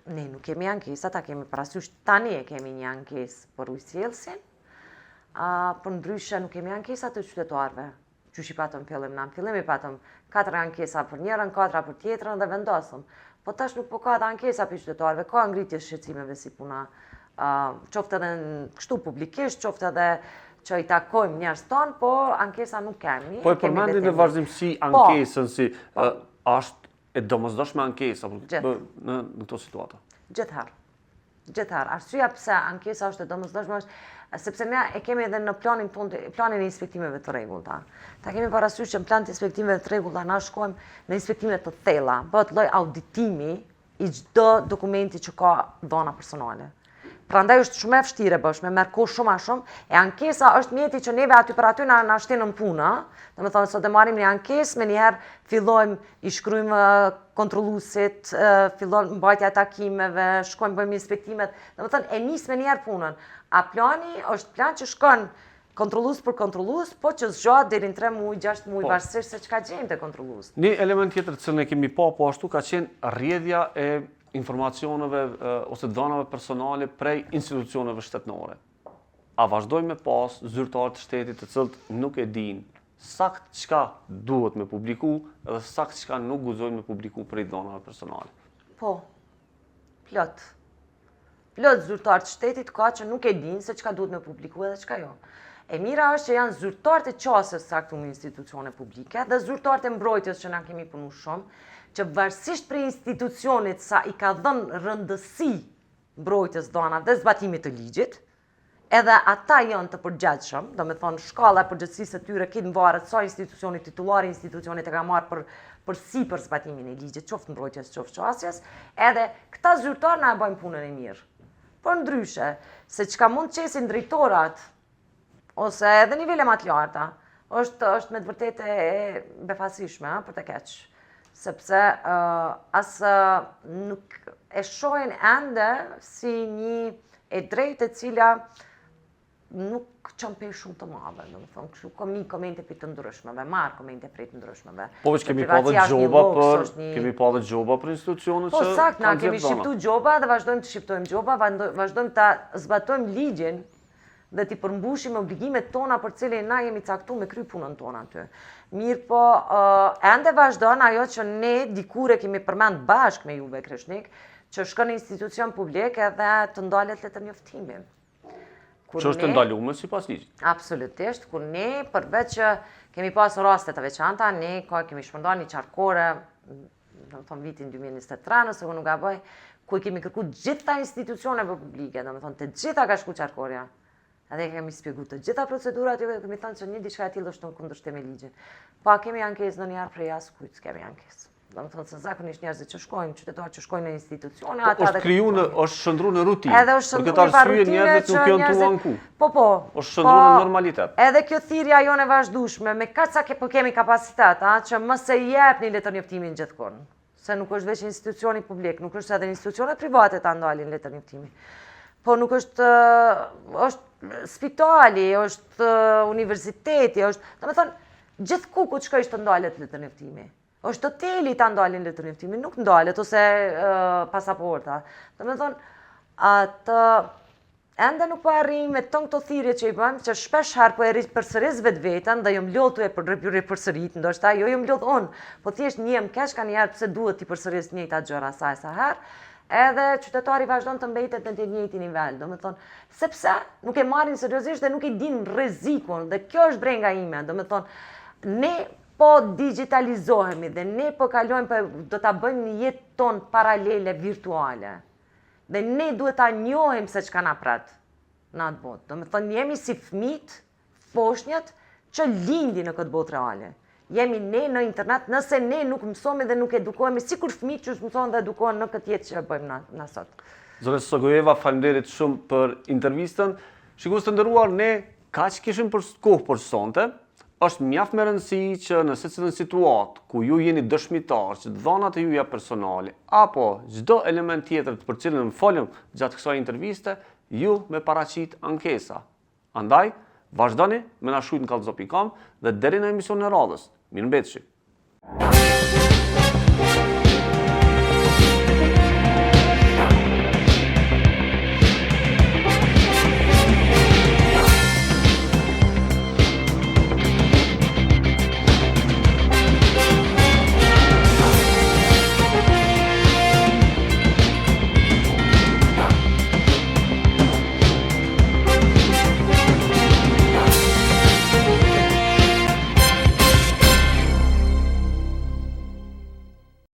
ne nuk kemi ankesa, ta kemi parasysh, tani e kemi një ankesë për ujësjellësin, përndryshe nuk kemi ankesa të qytetarëve, Qysh i patëm fillim, na në fillim i patëm katër ankesa për njërën, katra për tjetrën dhe vendosëm. Po tash nuk po ka edhe ankesa prej qytetarëve, ka ngritje shqetësimeve si puna, qoftë edhe kështu publikisht, qoftë edhe që i takojmë njerëz tonë, po ankesa nuk kemi.
Po e përmendi në vazhdimësi po. ankesën si, po. a është e domosdoshme ankesa në, në këto situata?
Gjithherë. Gjithherë, arsyeja pse ankesa është e domosdoshme është sepse ne e kemi edhe në planin tonë, planin e inspektimeve të rregullta. Ta kemi parasysh që në plan të inspektimeve të rregullta na shkojmë në inspektime të thella, bëhet lloj auditimi i çdo dokumenti që ka dhona personale. Prandaj është shumë e vështirë e bëshme, merr kohë shumë a shumë, e ankesa është mjeti që neve aty për aty na, na shtin në punë, domethënë, sot e marrim një ankesë, menjëherë fillojmë, i shkrujmë kontrollusit, fillon mbajtja e takimeve, shkojmë bëjmë inspektimet, domethënë, e nis menjëherë punën. A plani është plan që shkon kontrollus për kontrollus, po që zgjat deri në 3 muaj, 6 muaj, po. varësisht se çka gjejmë te
kontrollus. Një element tjetër që ne kemi pa po ashtu ka qenë rrjedhja e informacioneve ose dhanave personale prej institucioneve shtetënore. A vazhdojmë me pas zyrtarë të shtetit të cilët nuk e dinë sakt çka duhet me publiku dhe sakt çka nuk guxojnë me publiku prej dhanave personale?
Po, plot. Plot zyrtarë të shtetit ka që nuk e dinë se çka duhet me publiku edhe çka jo. E mira është që janë zyrtarët e qasjes së caktuar në institucione publike dhe zyrtarët e mbrojtjes që na kemi punu shumë, që varësisht prej institucionit sa i ka dhënë rëndësi mbrojtjes dhanave dhe zbatimit të ligjit, edhe ata janë të përgjegjshëm, domethonë shkalla e përgjegjësisë së tyre krejt varet sa institucioni titullari i institucionit e ka marrë për përsipër zbatimin e ligjit, qoftë mbrojtjes, qoftë qasjes, edhe këta zyrtarë na e bëjnë punën e mirë. Por ndryshe, se çka mund të qesin drejtorat, ose edhe nivele ma të larta, është, është me të vërtetë e befasishme, për të keq. Sepse uh, as uh, nuk e shohin ende si një e drejtë e cila nuk çon peshë shumë të madhe, domethonë, kështu kom ni komente prej të ndryshmeve, marr komente prej të
ndryshmeve. Po veç kemi pa dhe gjoba për, kemi pa dhe gjoba për institucionet
po, që sakt, na kemi shqiptu gjoba dhe vazhdojmë të shqiptojmë gjoba, vazhdojmë të zbatojmë ligjin dhe t'i përmbushim obligimet tona për cilin na jemi caktu me kry punën tonë aty. Mirëpo, ende vazhdon ajo që ne dikur e kemi përmend bashkë me juve, Kreshnik, që shkon në institucion publik edhe të ndalet letërnjoftimi.
Kur që është e ndalume sipas ligjit?
Absolutisht, kur ne përveç që kemi pas raste të veçanta, ne ka kemi shpërnda një qarkore, domethonë vitin 2023, nëse unë nuk gaboj, ku i kemi kërku gjitha institucioneve publike, domethonë të gjitha ka shku qarkorja. Edhe i kemi spjegu të gjitha procedurat, ju kemi thënë që një diçka e tillë është në kundërshtim me ligjin. Po a kemi ankesë ndonjëherë prej askujt, s'kemi ankesë. Domethonë se zakonisht njerëzit që shkojnë, qytetarët që shkojnë në institucione,
po, ata është kriju në është shndërru në rutinë.
Edhe është shndërru në
rutinë njerëzit nuk janë tu anku.
Po po.
Është shndërru në po, normalitet.
Edhe kjo thirrja jonë e vazhdueshme, me kaq sa ke po kemi kapacitet, a, që mos e jepni letërnjoftimin gjithkund. Se nuk është veç institucioni publik, nuk është edhe institucionet private ta ndalin letërnjoftimin. Po nuk është është spitali, është universiteti, është, domethonë, gjithku ku të shkojsh të ndalet letërnjoftimi. Është hoteli ta ndalin letërnjoftimin, nuk ndalet, ose pasaporta. Domethonë, atë ende nuk po arrijmë me tonë këto thirrje që i bëjmë, që shpesh herë po e ripërsëris vetveten dhe jom lodh tu e ripërsërit, ndoshta jo jom lodh unë, po thjesht ndihem keq kanjëherë pse duhet t'i përsëris njëjtat gjëra sa e sa herë, edhe qytetari vazhdon të mbetet në të njëjtin nivel, domethonë, sepse nuk e marrin seriozisht dhe nuk e dinë rrezikun, dhe kjo është brenga ime, domethonë, ne Po digjitalizohemi dhe ne po kalojmë, po do ta bëjmë një jetë tonë paralele virtuale. Dhe ne duhet ta njohim se çka na pret në atë botë. Domethonë, jemi si fmijt, foshnjat, që lindin në këtë botë reale. Jemi ne në internet, nëse ne nuk mësohemi dhe nuk edukohemi, sikur fmijt që mësohen dhe edukohen në këtë jetë që e bëjmë na, na
sot. Zonja Sogojeva, faleminderit shumë për intervistën. Shikues të nderuar, ne kaq kishim për kohë për sonte. Është mjaft me rëndësi që në secilën situatë ku ju jeni dëshmitar që të dhënat e juaja personale apo çdo element tjetër për të cilën folëm gjatë kësaj interviste, ju me paraqit ankesa. Andaj, vazhdoni me na shkrujt në kallxo.com dhe deri në emisionin e radhës. Mirëmbetshi.